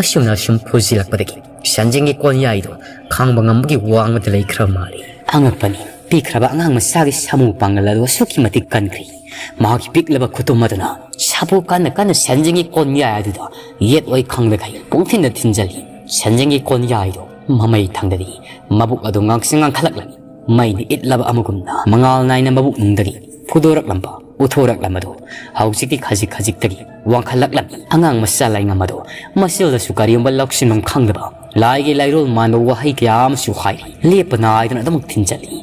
ꯑꯁꯨꯝꯅ ꯑꯁꯨꯝ ꯐꯨꯖꯤꯜꯂꯛꯄꯗꯒꯤ ꯁꯦꯟꯖꯤꯡꯒꯤ ꯀꯣꯟꯌꯥꯏꯗꯨ ꯈꯥꯡꯕ ꯉꯝꯕꯒꯤ ꯋꯥꯡꯃꯗ ꯂꯩꯈ꯭ꯔꯕ ꯃꯥꯜꯂꯤ꯫ ꯑꯉꯛꯄꯅꯤ, ꯄꯤꯛꯈ꯭ꯔꯕ ꯑꯉꯥꯡ ꯃꯆꯥꯒꯤ ꯁꯥꯃꯨ ꯄꯥꯡꯒꯜ ꯑꯗꯨ ꯑꯁꯨꯛꯀꯤ ꯃꯇꯤꯛ ꯀꯟꯈ꯭ꯔꯤ꯫ ꯃꯍꯥꯛꯀꯤ ꯄꯤꯛꯂꯕ ꯈꯨꯇꯨꯝ ꯑꯗꯨꯅ ꯁꯥꯐꯨ ꯀꯟꯅ ꯀꯟꯅ ꯁꯦꯟꯖꯤꯡꯒꯤ ꯀꯣꯟꯌꯥꯏ ꯑꯗꯨꯗ ꯌꯦꯠ ꯑꯣꯏ ꯈꯪꯗꯈꯩ ꯄꯨꯡꯊꯤꯟꯗ ꯊꯤꯟꯖꯜꯂꯤ꯫ ꯁꯦꯟꯖꯤꯡꯒꯤ ꯀꯣꯟꯌꯥꯏꯗꯨ ꯃꯃꯩ ꯊꯪꯗꯗꯤ ꯃꯕꯨꯛ ꯑꯗꯨ ꯉꯥꯡꯁꯪ ꯉꯥꯡꯈꯠꯂꯛꯂꯝꯃꯤ꯫ ꯃꯩꯅ ꯏꯠꯂꯕ ꯑꯃꯒꯨꯝꯅ ꯃꯉꯥꯜ ꯅꯥꯏꯅ ꯃꯕꯨꯛꯅꯨꯡꯗꯒꯤ ꯐꯨꯗꯣꯔꯛꯂꯝꯕ, ꯎꯊꯣꯔꯛꯂꯝꯕꯗꯨ ꯍꯧꯖꯤꯛꯇꯤ ꯈꯖꯤꯛ ꯈꯖꯤꯛꯇꯒꯤ ꯋꯥꯡꯈꯠꯂꯛꯂꯝꯃꯤ꯫ ꯑꯉꯥꯡ ꯃꯆꯥ ꯂꯥꯏꯉꯝ ꯑꯗꯨ ꯃꯆꯤꯜꯗꯁꯨ ꯀꯔꯤꯒꯨꯝꯕ ꯂꯧꯁꯤꯟꯐꯝ ꯈꯪꯗꯕ ꯂꯥꯏꯒꯤ ꯂꯥꯏꯔꯣꯜ ꯃꯥꯟꯕ ꯋꯥꯍꯩ ꯀꯌꯥ ꯑꯃꯁꯨ ꯍꯥꯏꯔꯤ꯫ ꯂꯦꯞꯄ ꯅꯥꯏꯗꯅ ꯑꯗꯨꯃꯛ ꯊꯤꯟꯖꯜꯂꯤ꯫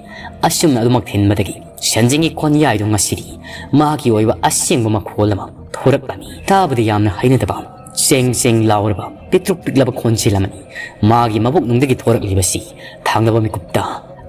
ꯑꯁꯨꯝꯅ ꯑꯗꯨꯃꯛ ꯊꯤꯟꯕꯗꯒꯤ ꯁꯦꯟꯖꯤꯡꯒꯤ ꯀꯣꯟꯌꯥꯏꯗꯨ ꯉꯁꯤꯗꯤ ꯃꯍꯥꯛꯀꯤ ꯑꯣꯏꯕ ꯑꯁꯦꯡꯕ ꯃꯈꯣꯜ ꯑꯃ ꯊꯣꯔꯛꯂꯝꯃꯤ꯫ ꯇꯥꯕꯗ ꯌꯥꯝꯅ ꯍꯩꯅꯗꯕ, ꯆꯦꯡ ꯆꯦꯡ ꯂꯥꯎꯔꯕ ꯄꯤꯛꯇ꯭ꯔꯨꯛ ꯄꯤꯛꯂꯕ ꯈꯣꯟꯖꯦꯜ ꯑꯃꯅꯤ꯫ ꯃꯥꯒꯤ ꯃꯕꯨꯛꯅꯨꯡꯗꯒꯤ ꯊꯣꯔꯛꯂꯤꯕꯁꯤ ꯊꯥꯡꯂꯕ ꯃꯤꯀꯨꯞꯇ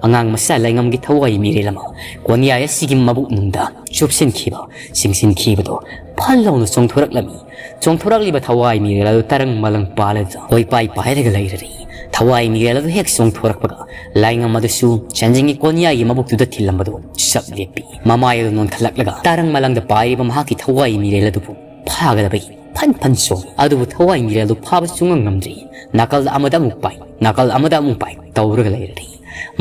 ꯑꯉꯥꯡ ꯃꯆꯥ ꯂꯥꯏꯉꯝꯒꯤ ꯊꯋꯥꯏ ꯃꯤꯔꯦꯜ ꯑꯃ ꯀꯣꯟꯌꯥꯏ ꯑꯁꯤꯒꯤ ꯃꯕꯨꯛꯅꯨꯡꯗ ꯆꯨꯞꯁꯤꯟꯈꯤꯕ, ꯆꯤꯡꯁꯤꯟꯈꯤꯕꯗꯣ ꯐꯜ ꯂꯥꯎꯅ ꯆꯣꯡꯊꯣꯔꯛꯂꯝꯃꯤ꯫ ꯆꯣꯡꯊꯣꯔꯛꯂꯤꯕ ꯊꯋꯥꯏ ꯃꯤꯔꯦꯜ ꯑꯗꯨ ꯇꯔꯪ ꯃꯂꯪ ꯄꯥꯜꯂꯗꯨꯅ ꯀꯣꯏꯄꯥꯏ ꯄꯥꯏꯔꯒ ꯂꯩꯔꯔꯤ꯫ ꯊꯋꯥꯏ ꯃꯤꯔꯦꯜ ꯑꯗꯨ ꯍꯦꯛ ꯆꯣꯡꯊꯣꯔꯛꯄꯒ ꯂꯥꯏꯉꯝ ꯑꯗꯨꯁꯨ ꯆꯟꯖꯤꯡꯒꯤ ꯀꯣꯟꯌꯥꯏꯒꯤ ꯃꯕꯨꯛꯇꯨꯗ ꯊꯤꯜꯂꯝꯕꯗꯨ ꯆꯞ ꯂꯦꯞꯄꯤ꯫ ꯃꯃꯥꯏ ꯑꯗꯨ ꯅꯣꯟꯈꯠꯂꯛꯂꯒ ꯇꯔꯪ ꯃꯂꯪꯗ ꯄꯥꯏꯔꯤꯕ ꯃꯍꯥꯛꯀꯤ ꯊꯋꯥꯏ ꯃꯤꯔꯦꯜ ꯑꯗꯨꯕꯨ ꯐꯥꯒꯗꯕꯒꯤ ꯐꯟ ꯐꯟ ꯆꯣꯡꯏ꯫ ꯑꯗꯨꯕꯨ ꯊꯋꯥꯏ ꯃꯤꯔꯦꯜꯗꯨ ꯐꯥꯕ ꯁꯨꯡꯉꯝ ꯉꯝꯗ꯭ꯔꯤ꯫ ꯅꯥꯀꯜ ꯑꯃꯗ ꯑꯃꯨꯛ ꯄꯥꯏ, ꯅꯥꯀꯜ ꯑꯃꯗ ꯑꯃꯨꯛ ꯄꯥꯏ ꯇꯧꯔꯒ ꯂꯩꯔꯔꯤ꯫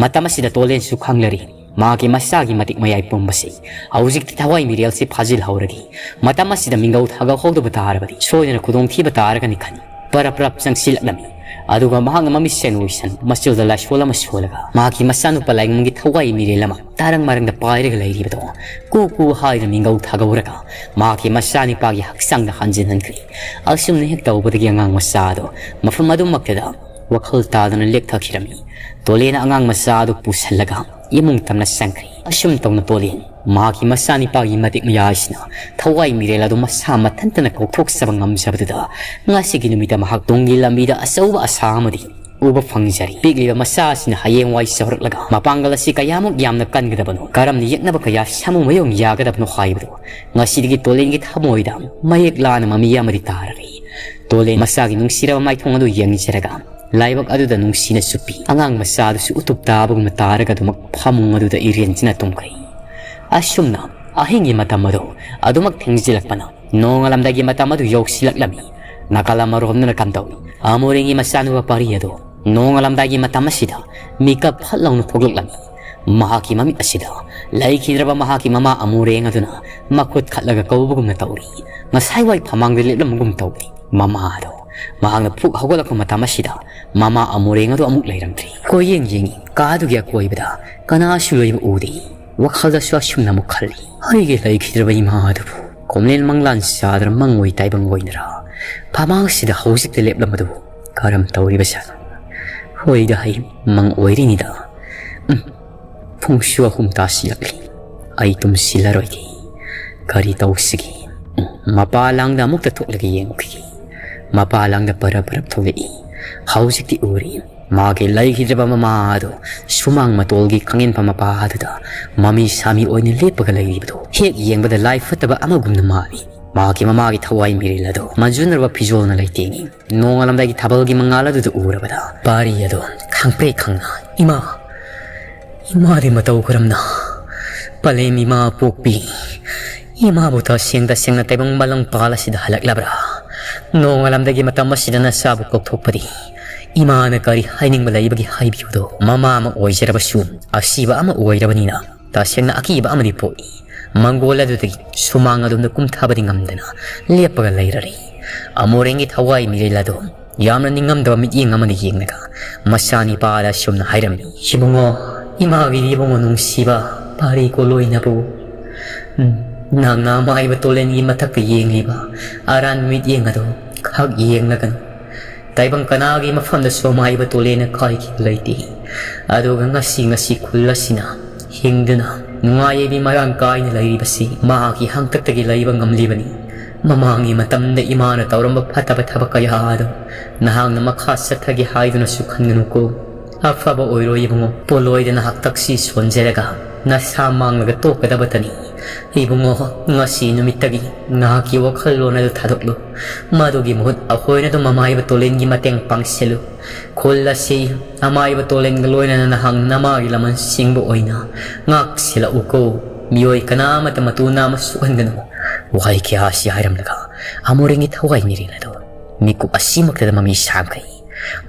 ꯃꯇꯝ ꯑꯁꯤꯗ ꯇꯣꯂꯦꯟꯁꯨ ꯈꯪꯂꯔꯤ꯫ ꯃꯍꯥꯛꯀꯤ ꯃꯆꯥꯒꯤ ꯃꯇꯤꯛ ꯃꯌꯥꯏ ꯄꯨꯝꯕꯁꯤ ꯍꯧꯖꯤꯛꯇꯤ ꯊꯋꯥꯏ ꯃꯤꯔꯦꯜꯁꯤ ꯐꯥꯖꯤꯜꯍꯧꯔꯒꯦ꯫ ꯃꯇꯝ ꯑꯁꯤꯗ ꯃꯤꯡꯒꯧ ꯊꯥꯒꯠꯍꯧꯗꯕ ꯇꯥꯔꯕꯗꯤ ꯁꯣꯏꯗꯅ ꯈꯨꯗꯣꯡꯊꯤꯕ ꯇꯥꯔꯒꯅꯤ ꯈꯟ ꯄꯔꯞ ꯄꯔꯞ ꯆꯪꯁꯤꯜꯂꯛꯂꯝꯃꯤ꯫ ꯑꯗꯨꯒ ꯃꯍꯥꯛꯅ ꯃꯃꯤꯠꯁꯦꯟ ꯎꯏꯁꯟ ꯃꯆꯨꯗ ꯂꯥꯏꯁꯣꯜ ꯑꯃ ꯁꯣꯜꯂꯒ ꯃꯍꯥꯛꯀꯤ ꯃꯆꯥꯅꯨꯄꯥ ꯂꯥꯏꯉꯝꯒꯤ ꯊꯋꯥꯏ ꯃꯤꯔꯦꯜ ꯑꯃ ꯇꯥꯔꯪ ꯃꯔꯪꯗ ꯄꯥꯏꯔꯒ ꯂꯩꯔꯤꯕꯗꯣ ꯀꯨ ꯀꯨ ꯍꯥꯏꯗꯨꯅ ꯃꯤꯡꯒꯧ ꯊꯥꯒꯧꯔꯒ ꯃꯍꯥꯛꯀꯤ ꯃꯆꯥꯅꯤꯄꯥꯒꯤ ꯍꯛꯆꯥꯡꯗ ꯍꯟꯖꯤꯟꯍꯟꯈ꯭ꯔꯦ꯫ ꯑꯁꯨꯝꯅ ꯍꯦꯛ ꯇꯧꯕꯗꯒꯤ ꯑꯉꯥꯡ ꯃꯆꯥ ꯑꯗꯣ ꯃꯐꯝ ꯑꯗꯨꯃꯛꯇꯗ ꯋꯥꯈꯜ ꯇꯥꯗꯅ ꯂꯦꯛꯊꯈꯤꯔꯝꯃꯤ꯫ ꯇꯣꯂꯦꯅ ꯑꯉꯥꯡ ꯃꯆꯥ ꯑꯗꯨ ꯄꯨꯁꯜꯂꯒ ꯏꯃꯨꯡ ꯇꯝꯅ ꯆꯪꯈ꯭ꯔꯦ꯫ ꯑꯁꯨꯝ ꯇꯧꯅ ꯇꯣꯂꯦꯟ ꯃꯍꯥꯛꯀꯤ ꯃꯆꯥꯅꯤꯄꯥꯒꯤ ꯃꯇꯤꯛ ꯃꯌꯥꯏꯁꯤꯅ ꯊꯋꯥꯏ ꯃꯤꯔꯦꯜ ꯑꯗꯨ ꯃꯁꯥ ꯃꯊꯟꯇꯅ ꯀꯣꯛꯊꯣꯛꯆꯕ ꯉꯝꯖꯕꯗꯨꯗ ꯉꯁꯤꯒꯤ ꯅꯨꯃꯤꯠꯇ ꯃꯍꯥꯛ ꯇꯨꯡꯒꯤ ꯂꯝꯕꯤꯗ ꯑꯆꯧꯕ ꯑꯁꯥ ꯑꯃꯗꯤ ꯎꯕ ꯐꯪꯖꯔꯤ꯫ ꯄꯤꯛꯂꯤꯕ ꯃꯆꯥ ꯑꯁꯤꯅ ꯍꯌꯦꯡꯋꯥꯏ ꯆꯥꯎꯔꯛꯂꯒ ꯃꯄꯥꯡꯒꯜ ꯑꯁꯤ ꯀꯌꯥꯃꯨꯛ ꯌꯥꯝꯅ ꯀꯟꯒꯗꯕꯅꯣ, ꯀꯔꯝꯅ ꯌꯦꯛꯅꯕ ꯀꯌꯥ ꯁꯥꯃꯨ ꯃꯌꯣꯡ ꯌꯥꯒꯗꯕꯅꯣ ꯍꯥꯏꯕꯗꯨ ꯉꯁꯤꯗꯒꯤ ꯇꯣꯂꯦꯟꯒꯤ ꯊꯃꯣꯏꯗ ꯃꯌꯦꯛ ꯂꯥꯅ ꯃꯃꯤ ꯑꯃꯗꯤ ꯇꯥꯔꯔꯤ꯫ ꯇꯣꯂꯦꯟ ꯃꯆꯥꯒꯤ ꯅꯨꯡꯁꯤꯔꯕ ꯃꯥꯏꯊꯣꯡ ꯑꯗꯨ ꯌꯦꯡꯖꯔꯒ ꯂꯥꯏꯕꯛ ꯑꯗꯨꯗ ꯅꯨꯡꯁꯤꯅ ꯆꯨꯞꯄꯤ꯫ ꯑꯉꯥꯡ ꯃꯆꯥ ꯑꯗꯨꯁꯨ ꯎꯇꯨꯞ ꯇꯥꯕꯒꯨꯝꯅ ꯇꯥꯔꯒ ꯑꯗꯨꯃꯛ ꯐꯃꯨꯡ ꯑꯗꯨꯗ ꯏꯔꯦꯟꯖꯅ ꯇꯨꯝꯈ꯭ꯔꯦ꯫ ꯑꯁꯨꯝꯅ ꯑꯍꯤꯡꯒꯤ ꯃꯇꯝ ꯑꯗꯨ ꯑꯗꯨꯃꯛ ꯊꯦꯡꯖꯤꯜꯂꯛꯄꯅ ꯅꯣꯡꯉꯥꯜꯂꯝꯗꯥꯏꯒꯤ ꯃꯇꯝ ꯑꯗꯨ ꯌꯧꯁꯤꯜꯂꯛꯂꯝꯃꯤ꯫ ꯅꯥꯀꯜ ꯑꯃꯔꯣꯝꯗꯅ ꯀꯝꯗꯧꯏ? ꯑꯃꯣꯔꯦꯡꯒꯤ ꯃꯆꯥꯅꯨꯄꯥ ꯄꯥꯔꯤ ꯑꯗꯨ ꯅꯣꯡꯉꯥꯜꯂꯝꯗꯥꯏꯒꯤ ꯃꯇꯝ ꯑꯁꯤꯗ ꯃꯤꯀꯞ ꯐꯠ ꯂꯥꯎꯅ ꯊꯣꯛꯂꯛꯂꯝꯃꯤ꯫ ꯃꯍꯥꯛꯀꯤ ꯃꯃꯤꯠ ꯑꯁꯤꯗ ꯂꯩꯈꯤꯗ꯭ꯔꯕ ꯃꯍꯥꯛꯀꯤ ꯃꯃꯥ ꯑꯃꯣꯔꯦꯡ ꯑꯗꯨꯅ ꯃꯈꯨꯠ ꯈꯠꯂꯒ ꯀꯧꯕꯒꯨꯝꯅ ꯇꯧꯔꯤ꯫ ꯉꯁꯥꯏꯋꯥꯏ ꯐꯃꯥꯡꯗ ꯂꯦꯞꯂꯝꯕꯒꯨꯝ ꯇꯧꯔꯤ꯫ ꯃꯃꯥ ꯑꯗꯣ ꯃꯍꯥꯛꯅ ꯐꯨꯛ ꯍꯧꯒꯠꯂꯛꯄ ꯃꯇꯝ ꯑꯁꯤꯗ ꯃꯃꯥ ꯑꯃꯣꯔꯦꯡ ꯑꯗꯨ ꯑꯃꯨꯛ ꯂꯩꯔꯝꯗ꯭ꯔꯤ꯫ ꯀꯣꯏꯌꯦꯡ ꯌꯦꯡꯉꯤ, ꯀꯥ ꯑꯗꯨꯒꯤ ꯑꯀꯣꯏꯕꯗ ꯀꯅꯥꯁꯨ ꯂꯩꯕ ꯎꯗꯦ꯫ ꯋꯥꯈꯜꯗꯁꯨ ꯑꯁꯨꯝꯅ ꯑꯃꯨꯛ ꯈꯜꯂꯤ, ꯑꯩꯒꯤ ꯂꯩꯈꯤꯗ꯭ꯔꯕ ꯏꯃꯥ ꯑꯗꯨꯕꯨ ꯀꯣꯝꯂꯦꯟ ꯃꯪꯂꯥꯟ ꯆꯥꯗꯅ ꯃꯪꯑꯣꯏ ꯇꯥꯏꯕꯪ ꯑꯣꯏꯅꯔꯥ ꯐꯃꯥꯡꯁꯤꯗ ꯍꯧꯖꯤꯛꯇ ꯂꯦꯞꯂꯝꯕꯗꯨꯕꯨ ꯀꯔꯝ ꯇꯧꯔꯤꯕꯖꯥꯠꯅꯣ? ꯍꯣꯏꯗ, ꯍꯩ, ꯃꯪ ꯑꯣꯏꯔꯤꯅꯤꯗ꯫ ꯎꯝ, ꯄꯨꯡꯁꯨ ꯑꯍꯨꯝ ꯇꯥꯁꯤꯜꯂꯛꯂꯤ꯫ ꯑꯩ ꯇꯨꯝꯁꯤꯜꯂꯔꯣꯏꯒꯦ꯫ ꯀꯔꯤ ꯇꯧꯁꯤꯒꯦ? ꯎꯝ, ꯃꯄꯥ ꯂꯥꯡꯗ ꯑꯃꯨꯛꯇ ꯊꯣꯛꯂꯒ ꯌꯦꯡꯉꯨꯈꯤꯒꯦ꯫ ꯃꯄꯥ ꯂꯥꯡꯗ ꯄꯔꯞ ꯄꯔꯞ ꯊꯣꯛꯂꯛꯏ꯫ ꯍꯧꯖꯤꯛꯇꯤ ꯎꯔꯤ꯫ ꯃꯥꯒꯤ ꯂꯩꯈꯤꯗ꯭ꯔꯕ ꯃꯃꯥ ꯑꯗꯨ ꯁꯨꯃꯥꯡ ꯃꯇꯣꯜꯒꯤ ꯀꯥꯡꯉꯦꯟꯐꯝ ꯃꯄꯥ ꯑꯗꯨꯗ ꯃꯃꯤ ꯁꯥꯃꯤ ꯑꯣꯏꯅ ꯂꯦꯞꯄꯒ ꯂꯩꯔꯤꯕꯗꯨ ꯍꯦꯛ ꯌꯦꯡꯕꯗ ꯂꯥꯏ ꯐꯠꯇꯕ ꯑꯃꯒꯨꯝꯅ ꯃꯥꯜꯂꯤ꯫ ꯃꯥꯒꯤ ꯃꯃꯥꯒꯤ ꯊꯋꯥꯏ ꯃꯤꯔꯤꯜ ꯑꯗꯨ ꯃꯟꯖꯨꯅꯔꯕ ꯐꯤꯖꯣꯜꯅ ꯂꯩꯇꯦꯡꯏ꯫ ꯅꯣꯡꯉꯥꯜꯂꯝꯗꯥꯏꯒꯤ ꯊꯥꯕꯜꯒꯤ ꯃꯉꯥꯜ ꯑꯗꯨꯗ ꯎꯔꯕꯗ ꯄꯥꯔꯤ ꯑꯗꯨ ꯈꯪꯄ꯭ꯔꯦꯛ ꯈꯪꯅ, "ꯏꯃꯥ, ꯏꯃꯥꯗꯤ ꯃꯇꯧ ꯀꯔꯝꯅ? ꯄꯂꯦꯝ ꯏꯃꯥ ꯄꯣꯛꯄꯤ, ꯏꯃꯥꯕꯨ ꯇꯁꯦꯡ ꯇꯁꯦꯡꯅ ꯇꯥꯏꯕꯪ ꯃꯥꯂꯪ ꯄꯥꯜ ꯑꯁꯤꯗ ꯍꯜꯂꯛꯂꯕ꯭ꯔꯥ? ꯅꯣꯡꯉꯥꯜꯂꯝꯗꯥꯏꯒꯤ ꯃꯇꯝ ꯑꯁꯤꯗ ꯅꯆꯥꯕꯨ ꯀꯧꯊꯣꯛꯄꯗꯤ ꯏꯃꯥꯅ ꯀꯔꯤ ꯍꯥꯏꯅꯤꯡꯕ ꯂꯩꯕꯒꯦ ꯍꯥꯏꯕꯤꯌꯨꯗꯣ?" ꯃꯃꯥ ꯑꯃ ꯑꯣꯏꯖꯔꯕꯁꯨ ꯑꯁꯤꯕ ꯑꯃ ꯑꯣꯏꯔꯕꯅꯤꯅ ꯇꯁꯦꯡꯅ ꯑꯀꯤꯕ ꯑꯃꯗꯤ ꯄꯣꯛꯏ꯫ ꯃꯪꯒꯣꯜ ꯑꯗꯨꯗꯒꯤ ꯁꯨꯃꯥꯡ ꯑꯗꯣꯝꯗ ꯀꯨꯝꯊꯕꯗꯤ ꯉꯝꯗꯅ ꯂꯦꯞꯄꯒ ꯂꯩꯔꯔꯦ꯫ ꯑꯃꯣꯔꯦꯡꯒꯤ ꯊꯋꯥꯏ ꯃꯤꯔꯦꯜ ꯑꯗꯣ ꯌꯥꯝꯅ ꯅꯤꯡꯉꯝꯗꯕ ꯃꯤꯠꯌꯦꯡ ꯑꯃꯅ ꯌꯦꯡꯂꯒ ꯃꯆꯥꯅꯤꯄꯥꯗ ꯑꯁꯨꯝꯅ ꯍꯥꯏꯔꯝꯃꯤ, "ꯏꯕꯨꯡꯉꯣ, ꯏꯃꯥꯒꯤ ꯏꯕꯨꯡꯉꯣ ꯅꯨꯡꯁꯤꯕ ꯄꯥꯔꯤ ꯀꯣꯂꯣꯏꯅꯕꯨ, ꯎꯝ, ꯅꯪꯅ ꯑꯃꯥꯏꯕ ꯇꯣꯂꯦꯟꯒꯤ ꯃꯊꯛꯇ ꯌꯦꯡꯂꯤꯕ ꯑꯔꯥꯟꯕ ꯃꯤꯠꯌꯦꯡ ꯑꯗꯣ ꯈꯛ ꯌꯦꯡꯂꯒꯅꯨ꯫ ꯇꯥꯏꯕꯪ ꯀꯅꯥꯒꯤ ꯃꯐꯝꯗꯁꯨ ꯑꯃꯥꯏꯕ ꯇꯣꯂꯦꯟꯅ ꯀꯥꯏꯈꯤꯕ ꯂꯩꯇꯦ꯫ ꯑꯗꯨꯒ ꯉꯁꯤ, ꯉꯁꯤ ꯈꯨꯜ ꯑꯁꯤꯅ ꯍꯤꯡꯗꯨꯅ ꯅꯨꯡꯉꯥꯏ ꯌꯥꯏꯕꯤ ꯃꯔꯥꯡ ꯀꯥꯏꯅ ꯂꯩꯔꯤꯕꯁꯤ ꯃꯍꯥꯛꯀꯤ ꯍꯥꯡꯇꯛꯇꯒꯤ ꯂꯩꯕ ꯉꯝꯂꯤꯕꯅꯤ꯫ ꯃꯃꯥꯡꯒꯤ ꯃꯇꯝꯗ ꯏꯃꯥꯅ ꯇꯧꯔꯝꯕ ꯐꯠꯇꯕ ꯊꯕꯛ ꯀꯌꯥ ꯑꯗꯨ ꯅꯍꯥꯛꯅ ꯃꯈꯥ ꯆꯠꯊꯒꯦ ꯍꯥꯏꯗꯨꯅꯁꯨ ꯈꯟꯒꯅꯨꯀꯣ꯫ ꯑꯐꯕ ꯑꯣꯏꯔꯣ ꯏꯕꯨꯡꯉꯣ꯫ ꯄꯣꯂꯣꯏꯗꯅ ꯍꯥꯛꯇꯛꯁꯤ ꯁꯣꯟꯖꯔꯒ ꯅꯁꯥ ꯃꯥꯡꯂꯒ ꯇꯣꯛꯀꯗꯕꯇꯅꯤ꯫ ꯏꯕꯨꯡꯉꯣ, ꯉꯁꯤ ꯅꯨꯃꯤꯠꯇꯒꯤ ꯅꯍꯥꯛꯀꯤ ꯋꯥꯈꯜꯂꯣꯟ ꯑꯗꯨ ꯊꯥꯗꯣꯛꯂꯨ꯫ ꯃꯗꯨꯒꯤ ꯃꯍꯨꯠ ꯑꯩꯈꯣꯏꯅ ꯑꯗꯨꯝ ꯑꯃꯥꯏꯕ ꯇꯣꯂꯦꯟꯒꯤ ꯃꯇꯦꯡ ꯄꯥꯡꯁꯤꯜꯂꯨ꯫ ꯈꯨꯜ ꯑꯁꯤ ꯑꯃꯥꯏꯕ ꯇꯣꯂꯦꯟꯒ ꯂꯣꯏꯅꯅ ꯅꯍꯥꯛ ꯅꯃꯥꯒꯤ ꯂꯃꯟꯁꯤꯡꯕ ꯑꯣꯏꯅ ꯉꯥꯛꯁꯤꯜꯂꯛꯎꯀꯣ꯫ ꯃꯤꯑꯣꯏ ꯀꯅꯥ ꯑꯃꯠꯇ ꯃꯇꯨ ꯅꯥꯝꯃ ꯁꯣꯛꯍꯟꯒꯅꯨ꯫" ꯋꯥꯍꯩ ꯀꯌꯥ ꯑꯁꯤ ꯍꯥꯏꯔꯝꯂꯒ ꯑꯃꯣꯔꯦꯡꯒꯤ ꯊꯋꯥꯏ ꯃꯤꯔꯦꯜ ꯑꯗꯨ ꯃꯤꯀꯨꯞ ꯑꯁꯤꯃꯛꯇꯗ ꯃꯃꯤ ꯁꯥꯝꯈꯩ꯫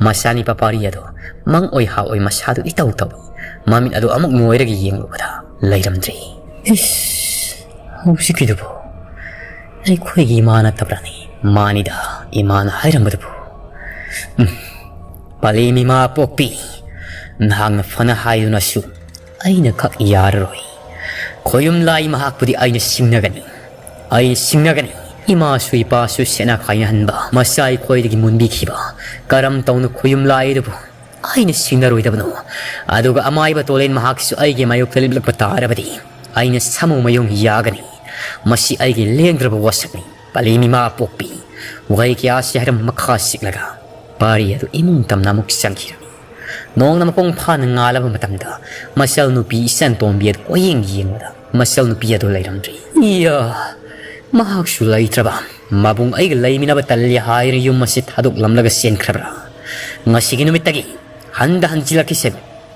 ꯃꯆꯥꯅꯤꯄꯥ ꯄꯥꯔꯤ ꯑꯗꯨ ꯃꯪ ꯑꯣꯏ ꯍꯥ ꯑꯣꯏ ꯃꯁꯥꯗꯨ ꯏꯇꯧ ꯇꯧꯏ꯫ ꯃꯃꯤꯠ ꯑꯗꯨ ꯑꯃꯨꯛ ꯅꯣꯏꯔꯒ ꯌꯦꯡꯂꯨꯕꯗ ꯂꯩꯔꯝꯗ꯭ꯔꯦ꯫ "ꯏꯁ, ꯍꯧꯖꯤꯛꯀꯤꯗꯨꯕꯨ ꯑꯩꯈꯣꯏꯒꯤ ꯏꯃꯥ ꯅꯠꯇꯕ꯭ꯔꯥꯅꯦ?" "ꯃꯥꯅꯤꯗ, ꯏꯃꯥꯅ ꯍꯥꯏꯔꯝꯕꯗꯨꯕꯨ꯫" "ꯎꯝ, ꯄꯂꯦꯝ ꯏꯃꯥ ꯄꯣꯛꯄꯤ, ꯅꯍꯥꯛꯅ ꯐꯅ ꯍꯥꯏꯗꯨꯅꯁꯨ ꯑꯩꯅ ꯈꯛ ꯌꯥꯔꯔꯣꯏ꯫ ꯈꯣꯌꯨꯝ ꯂꯥꯏ ꯃꯍꯥꯛꯄꯨꯗꯤ ꯑꯩꯅ ꯁꯤꯡꯅꯒꯅꯤ, ꯑꯩ ꯁꯤꯡꯅꯒꯅꯤ꯫ ꯏꯃꯥꯁꯨ ꯏꯄꯥꯁꯨ ꯁꯦꯠꯅ ꯈꯥꯏꯅꯍꯟꯕ, ꯃꯆꯥ ꯑꯩꯈꯣꯏꯗꯒꯤ ꯃꯨꯟꯕꯤꯈꯤꯕ ꯀꯔꯝ ꯇꯧꯅ ꯈꯣꯌꯨꯝ ꯂꯥꯏ ꯑꯗꯨꯕꯨ ꯑꯩꯅ ꯁꯤꯡꯅꯔꯣꯏꯗꯕꯅꯣ? ꯑꯗꯨꯒ ꯑꯃꯥꯏꯕ ꯇꯣꯂꯦꯟ ꯃꯍꯥꯛꯁꯨ ꯑꯩꯒꯤ ꯃꯥꯌꯣꯛꯇ ꯂꯦꯞꯂꯛꯄ ꯇꯥꯔꯕꯗꯤ ꯑꯩꯅ ꯁꯥꯃꯨ ꯃꯌꯣꯡ ꯌꯥꯒꯅꯤ꯫ ꯃꯁꯤ ꯑꯩꯒꯤ ꯂꯦꯡꯗ꯭ꯔꯕ ꯋꯥꯁꯛꯅꯤ꯫ ꯄꯂꯦꯝ ꯏꯃꯥ ꯄꯣꯛꯄꯤ, ꯋꯥꯍꯩ ꯀꯌꯥꯁꯤ ꯍꯥꯏꯔꯝ ꯃꯈꯥ ꯁꯤꯛꯂꯒ ꯄꯥꯔꯤ ꯑꯗꯨ ꯏꯃꯨꯡ ꯇꯝꯅ ꯑꯃꯨꯛ ꯆꯪꯈꯤꯔꯝꯃꯤ꯫ ꯅꯣꯡꯅ ꯃꯄꯨꯡ ꯐꯥꯅ ꯉꯥꯜꯂꯕ ꯃꯇꯝꯗ ꯃꯆꯜ ꯅꯨꯄꯤ ꯏꯆꯟ ꯇꯣꯝꯕꯤ ꯑꯗꯨ ꯀꯣꯏꯌꯦꯡ ꯌꯦꯡꯕꯗ ꯃꯆꯜ ꯅꯨꯄꯤ ꯑꯗꯨ ꯂꯩꯔꯝꯗ꯭ꯔꯦ꯫ ꯏꯌꯥ, ꯃꯍꯥꯛꯁꯨ ꯂꯩꯇ꯭ꯔꯕ꯫ ꯃꯕꯨꯡ ꯑꯩꯒ ꯂꯩꯃꯤꯟꯅꯕ ꯇꯜꯂꯤ ꯍꯥꯏꯔ ꯌꯨꯝ ꯑꯁꯤ ꯊꯥꯗꯣꯛꯂꯝꯂꯒ ꯆꯦꯟꯈ꯭ꯔꯕ꯭ꯔꯥ? ꯉꯁꯤꯒꯤ ꯅꯨꯃꯤꯠꯇꯒꯤ ꯍꯟꯗ ꯍꯟꯖꯤꯜꯂꯛꯈꯤꯁꯦ꯫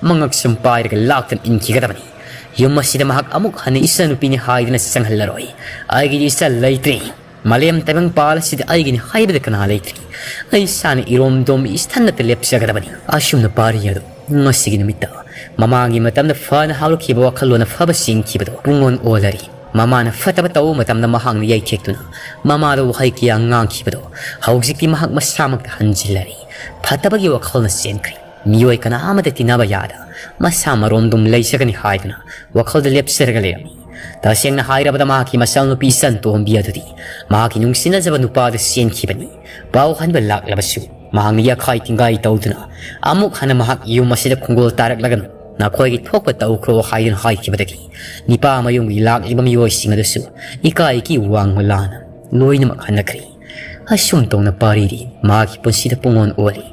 ꯃꯉꯛ ꯁꯨꯝ ꯄꯥꯏꯔꯒ ꯂꯥꯛꯇꯅ ꯏꯟꯈꯤꯒꯗꯕꯅꯤ꯫ ꯌꯨꯝ ꯑꯁꯤꯗ ꯃꯍꯥꯛ ꯑꯃꯨꯛ ꯍꯟꯅ ꯏꯆꯟꯅꯨꯄꯤꯅꯤ ꯍꯥꯏꯗꯨꯅ ꯆꯪꯍꯜꯂꯔꯣꯏ꯫ ꯑꯩꯒꯤꯗꯤ ꯏꯆꯟ ꯂꯩꯇ꯭ꯔꯦ꯫ ꯃꯥꯂꯦꯝ ꯇꯥꯏꯕꯪꯄꯥꯜ ꯑꯁꯤꯗ ꯑꯩꯒꯤꯅꯤ ꯍꯥꯏꯕꯗ ꯀꯅꯥ ꯂꯩꯇ꯭ꯔꯤ? ꯑꯩ ꯏꯁꯥꯅ ꯏꯔꯣꯝꯗꯣꯝ ꯏꯊꯟꯅꯇ ꯂꯦꯞꯆꯒꯗꯕꯅꯤ꯫ ꯑꯁꯨꯝꯅ ꯄꯥꯔꯤ ꯑꯗꯨ ꯉꯁꯤꯒꯤ ꯅꯨꯃꯤꯠꯇ ꯃꯃꯥꯡꯒꯤ ꯃꯇꯝꯗ ꯐꯅ ꯍꯧꯔꯛꯈꯤꯕ ꯋꯥꯈꯜꯂꯣꯟ ꯑꯐꯕ ꯆꯦꯟꯈꯤꯕꯗꯣ ꯄꯨꯡꯑꯣꯟ ꯑꯣꯜꯂꯔꯤ꯫ ꯃꯃꯥꯅ ꯐꯠꯇꯕ ꯇꯧꯕ ꯃꯇꯝꯗ ꯃꯍꯥꯛꯅ ꯌꯩꯊꯦꯛꯇꯨꯅ ꯃꯃꯥꯗ ꯋꯥꯍꯩ ꯀꯌꯥ ꯉꯥꯡꯈꯤꯕꯗꯣ ꯍꯧꯖꯤꯛꯇꯤ ꯃꯍꯥꯛ ꯃꯁꯥꯃꯛꯇ ꯍꯟꯖꯤꯜꯂꯔꯤ꯫ ꯐꯠꯇꯕꯒꯤ ꯋꯥꯈꯜꯅ ꯆꯦꯟꯈ꯭ꯔꯦ꯫ ꯃꯤꯑꯣꯏ ꯀꯅꯥ ꯑꯃꯗ ꯇꯤꯟꯅꯕ ꯌꯥꯗ ꯃꯁꯥ ꯃꯔꯣꯝꯗꯣꯝ ꯂꯩꯖꯒꯅꯤ ꯍꯥꯏꯗꯨꯅ ꯋꯥꯈꯜꯗ ꯂꯦꯞꯆꯔꯒ ꯂꯩꯔꯝꯃꯤ꯫ ꯇꯁꯦꯡꯅ ꯍꯥꯏꯔꯕꯗ ꯃꯍꯥꯛꯀꯤ ꯃꯆꯥꯅꯨꯄꯤ ꯏꯆꯟ ꯇꯣꯝꯕꯤ ꯑꯗꯨꯗꯤ ꯃꯍꯥꯛꯀꯤ ꯅꯨꯡꯁꯤꯅꯖꯕ ꯅꯨꯄꯥꯗ ꯆꯦꯟꯈꯤꯕꯅꯤ꯫ ꯄꯥꯎ ꯍꯟꯕ ꯂꯥꯛꯂꯕꯁꯨ ꯃꯍꯥꯛꯅ ꯌꯥꯈꯥꯏ ꯇꯤꯡꯒꯥꯏ ꯇꯧꯗꯨꯅ ꯑꯃꯨꯛ ꯍꯟꯅ ꯃꯍꯥꯛ ꯌꯨꯝ ꯑꯁꯤꯗ ꯈꯣꯡꯒꯣꯜ ꯇꯥꯔꯛꯂꯒꯅꯨ, ꯅꯈꯣꯏꯒꯤ ꯊꯣꯛꯄ ꯇꯧꯈ꯭ꯔꯣ ꯍꯥꯏꯗꯨꯅ ꯍꯥꯏꯈꯤꯕꯗꯒꯤ ꯅꯤꯄꯥ ꯃꯌꯨꯝꯒꯤ ꯂꯥꯛꯂꯤꯕ ꯃꯤꯑꯣꯏꯁꯤꯡ ꯑꯗꯨꯁꯨ ꯏꯀꯥꯏ ꯏꯀꯤ ꯋꯥꯡꯃ ꯂꯥꯅ ꯂꯣꯏꯅꯃꯛ ꯍꯟꯅꯈ꯭ꯔꯦ꯫ ꯑꯁꯨꯝ ꯇꯧꯅ ꯄꯥꯔꯤꯗꯤ ꯃꯍꯥꯛꯀꯤ ꯄꯨꯟꯁꯤꯗ ꯄꯨꯡꯑꯣꯟ ꯑꯣꯜꯂꯤ꯫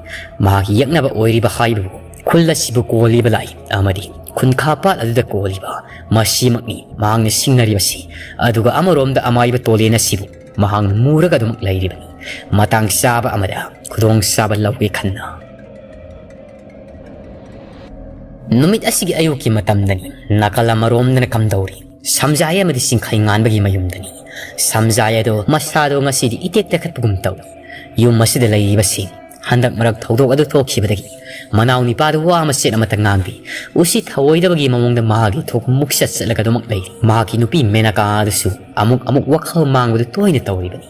ꯃꯍꯥꯛꯀꯤ ꯌꯦꯛꯅꯕ ꯑꯣꯏꯔꯤꯕ ꯍꯥꯏꯕꯕꯨ ꯈꯨꯜ ꯑꯁꯤꯕꯨ ꯀꯣꯜꯂꯤꯕ ꯂꯥꯏ ꯑꯃꯗꯤ ꯈꯨꯟꯈꯥ ꯄꯥꯠ ꯑꯗꯨꯗ ꯀꯣꯜꯂꯤꯕ ꯃꯁꯤꯃꯛꯅꯤ ꯃꯍꯥꯛꯅ ꯁꯤꯡꯅꯔꯤꯕꯁꯤ꯫ ꯑꯗꯨꯒ ꯑꯃꯔꯣꯝꯗ ꯑꯃꯥꯏꯕ ꯇꯣꯂꯦꯟ ꯑꯁꯤꯕꯨ ꯃꯍꯥꯛꯅ ꯃꯨꯔꯒ ꯑꯗꯨꯃꯛ ꯂꯩꯔꯤꯕꯅꯤ꯫ ꯃꯇꯥꯡ ꯆꯥꯕ ꯑꯃꯗ ꯈꯨꯗꯣꯡ ꯆꯥꯕ ꯂꯧꯒꯦ ꯈꯟꯅ꯫ ꯅꯨꯃꯤꯠ ꯑꯁꯤꯒꯤ ꯑꯌꯨꯛꯀꯤ ꯃꯇꯝꯗꯅꯤ ꯅꯥꯀꯜ ꯑꯃꯔꯣꯝꯗꯅ ꯀꯝꯗꯧꯔꯤ? ꯁꯝꯖꯥꯏ ꯑꯃꯗꯤ ꯆꯤꯡꯈꯩ ꯉꯥꯟꯕꯒꯤ ꯃꯌꯨꯝꯗꯅꯤ꯫ ꯁꯝꯖꯥꯏ ꯑꯗꯣ ꯃꯁꯥꯗꯣ ꯉꯁꯤꯗꯤ ꯏꯇꯦꯛ ꯇꯦꯛꯈꯠꯄꯒꯨꯝ ꯇꯧꯏ꯫ ꯌꯨꯝ ꯑꯁꯤꯗ ꯂꯩꯔꯤꯕꯁꯤꯡ ꯍꯟꯗꯛ ꯃꯔꯛ ꯊꯧꯗꯣꯛ ꯑꯗꯨ ꯊꯣꯛꯈꯤꯕꯗꯒꯤ ꯃꯅꯥꯎ ꯅꯤꯄꯥꯗꯨ ꯋꯥ ꯃꯆꯦꯠ ꯑꯃꯠꯇ ꯉꯥꯡꯗꯦ꯫ ꯎꯁꯤꯠ ꯊꯑꯣꯏꯗꯕꯒꯤ ꯃꯑꯣꯡꯗ ꯃꯍꯥꯛꯀꯤ ꯊꯣꯛꯄ ꯃꯨꯛꯆꯠ ꯆꯠꯂꯒ ꯑꯗꯨꯃꯛ ꯂꯩꯔꯤ꯫ ꯃꯍꯥꯛꯀꯤ ꯅꯨꯄꯤ ꯃꯦꯅꯀꯥ ꯑꯗꯨꯁꯨ ꯑꯃꯨꯛ ꯑꯃꯨꯛ ꯋꯥꯈꯜ ꯃꯥꯡꯕꯗꯨ ꯇꯣꯏꯅ ꯇꯧꯔꯤꯕꯅꯤ꯫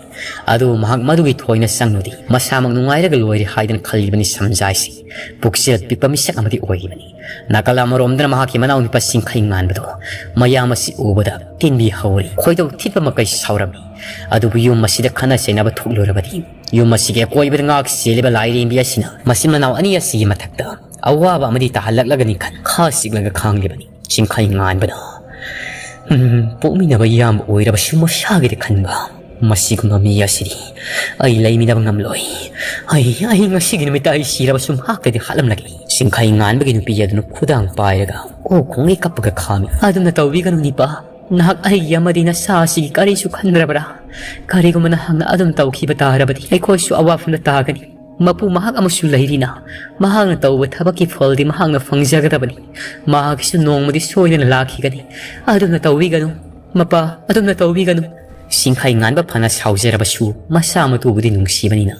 ꯑꯗꯨꯕꯨ ꯃꯍꯥꯛ ꯃꯗꯨꯒꯤ ꯊꯣꯏꯅ ꯆꯪꯂꯨꯗꯦ꯫ ꯃꯁꯥꯃꯛ ꯅꯨꯡꯉꯥꯏꯔꯒ ꯂꯣꯏꯔꯦ ꯍꯥꯏꯗꯅ ꯈꯜꯂꯤꯕꯅꯤ ꯁꯝꯖꯥꯏꯁꯤ꯫ ꯄꯨꯛꯆꯦꯜ ꯄꯤꯛꯄ ꯃꯤꯁꯛ ꯑꯃꯗꯤ ꯑꯣꯏꯔꯤꯕꯅꯤ꯫ ꯅꯥꯀꯜ ꯑꯃꯔꯣꯝꯗꯅ ꯃꯍꯥꯛꯀꯤ ꯃꯅꯥꯎꯅꯨꯄꯥ ꯆꯤꯡꯈꯩ ꯉꯥꯟꯕꯗꯣ ꯃꯌꯥꯝ ꯑꯁꯤ ꯎꯕꯗ ꯇꯤꯟꯕꯤ ꯍꯧꯔꯤ꯫ ꯈꯣꯏꯗꯧ ꯊꯤꯠꯄ ꯃꯈꯩ ꯁꯥꯎꯔꯝꯃꯤ꯫ ꯑꯗꯨꯕꯨ ꯌꯨꯝ ꯑꯁꯤꯗ ꯈꯠꯅ ꯆꯩꯅꯕ ꯊꯣꯛꯂꯨꯔꯕꯗꯤ ꯌꯨꯝ ꯑꯁꯤꯒꯤ ꯑꯀꯣꯏꯕꯗ ꯉꯥꯛ ꯆꯦꯜꯂꯤꯕ ꯂꯥꯏꯔꯦꯝꯕꯤ ꯑꯁꯤꯅ ꯃꯆꯤꯟ ꯃꯅꯥꯎ ꯑꯅꯤ ꯑꯁꯤꯒꯤ ꯃꯊꯛꯇ ꯑꯋꯥꯕ ꯑꯃꯗꯤ ꯇꯥꯍꯜꯂꯛꯂꯒꯅꯤ ꯈꯟ ꯈꯥ ꯆꯤꯛꯂꯒ ꯈꯥꯡꯂꯤꯕꯅꯤ꯫ ꯆꯤꯡꯈꯩ ꯉꯥꯟꯕꯅ, "ꯎꯝ, ꯄꯣꯛꯃꯤꯟꯅꯕ ꯏꯌꯥꯝꯕ ꯑꯣꯏꯔꯕꯁꯨ ꯃꯁꯥꯒꯤꯗꯤ ꯈꯟꯕ "ꯃꯁꯤꯒꯨꯝꯕ ꯃꯤ ꯑꯁꯤꯗꯤ ꯑꯩ ꯂꯩꯃꯤꯟꯅꯕ ꯉꯝꯂꯣꯏ꯫ ꯑꯩ, ꯑꯩ ꯉꯁꯤꯒꯤ ꯅꯨꯃꯤꯠꯇ ꯑꯩ ꯁꯤꯔꯕꯁꯨ ꯃꯍꯥꯛꯇꯗꯤ ꯍꯥꯠꯂꯝꯂꯒꯦ꯫" ꯁꯤꯡꯈꯩ ꯉꯥꯟꯕꯒꯤ ꯅꯨꯄꯤ ꯑꯗꯨꯅ ꯈꯨꯗꯥꯡ ꯄꯥꯏꯔꯒ ꯑꯣ ꯈꯣꯡꯉꯩ ꯀꯞꯄꯒ ꯈꯥꯝꯃꯤ꯫ "ꯑꯗꯨꯝꯅ ꯇꯧꯕꯤꯒꯅꯨ ꯅꯤꯄꯥ꯫ ꯅꯍꯥꯛ ꯑꯩꯒꯤ ꯑꯃꯗꯤ ꯅꯆꯥ ꯑꯁꯤꯒꯤ ꯀꯔꯤꯁꯨ ꯈꯟꯗ꯭ꯔꯕ꯭ꯔꯥ? ꯀꯔꯤꯒꯨꯝꯕ ꯅꯍꯥꯛꯅ ꯑꯗꯨꯝ ꯇꯧꯈꯤꯕ ꯇꯥꯔꯕꯗꯤ ꯑꯩꯈꯣꯏꯁꯨ ꯑꯋꯥꯐꯝꯗ ꯇꯥꯒꯅꯤ꯫ ꯃꯄꯨ ꯃꯍꯥꯛ ꯑꯃꯁꯨ ꯂꯩꯔꯤꯅ, ꯃꯍꯥꯛꯅ ꯇꯧꯕ ꯊꯕꯛꯀꯤ ꯐꯜꯗꯤ ꯃꯍꯥꯛꯅ ꯐꯪꯖꯒꯗꯕꯅꯤ꯫ ꯃꯍꯥꯛꯀꯤꯁꯨ ꯅꯣꯡꯃꯗꯤ ꯁꯣꯏꯗꯅ ꯂꯥꯛꯈꯤꯒꯅꯤ꯫ ꯑꯗꯨꯝꯅ ꯇꯧꯕꯤꯒꯅꯨ ꯃꯄꯥ, ꯑꯗꯨꯝꯅ ꯇꯧꯕꯤꯒꯅꯨ꯫" ꯁꯤꯡꯈꯩ ꯉꯥꯟꯕ ꯐꯅ ꯁꯥꯎꯖꯔꯕꯁꯨ ꯃꯆꯥ ꯃꯇꯨꯕꯨꯗꯤ ꯅꯨꯡꯁꯤꯕꯅꯤꯅ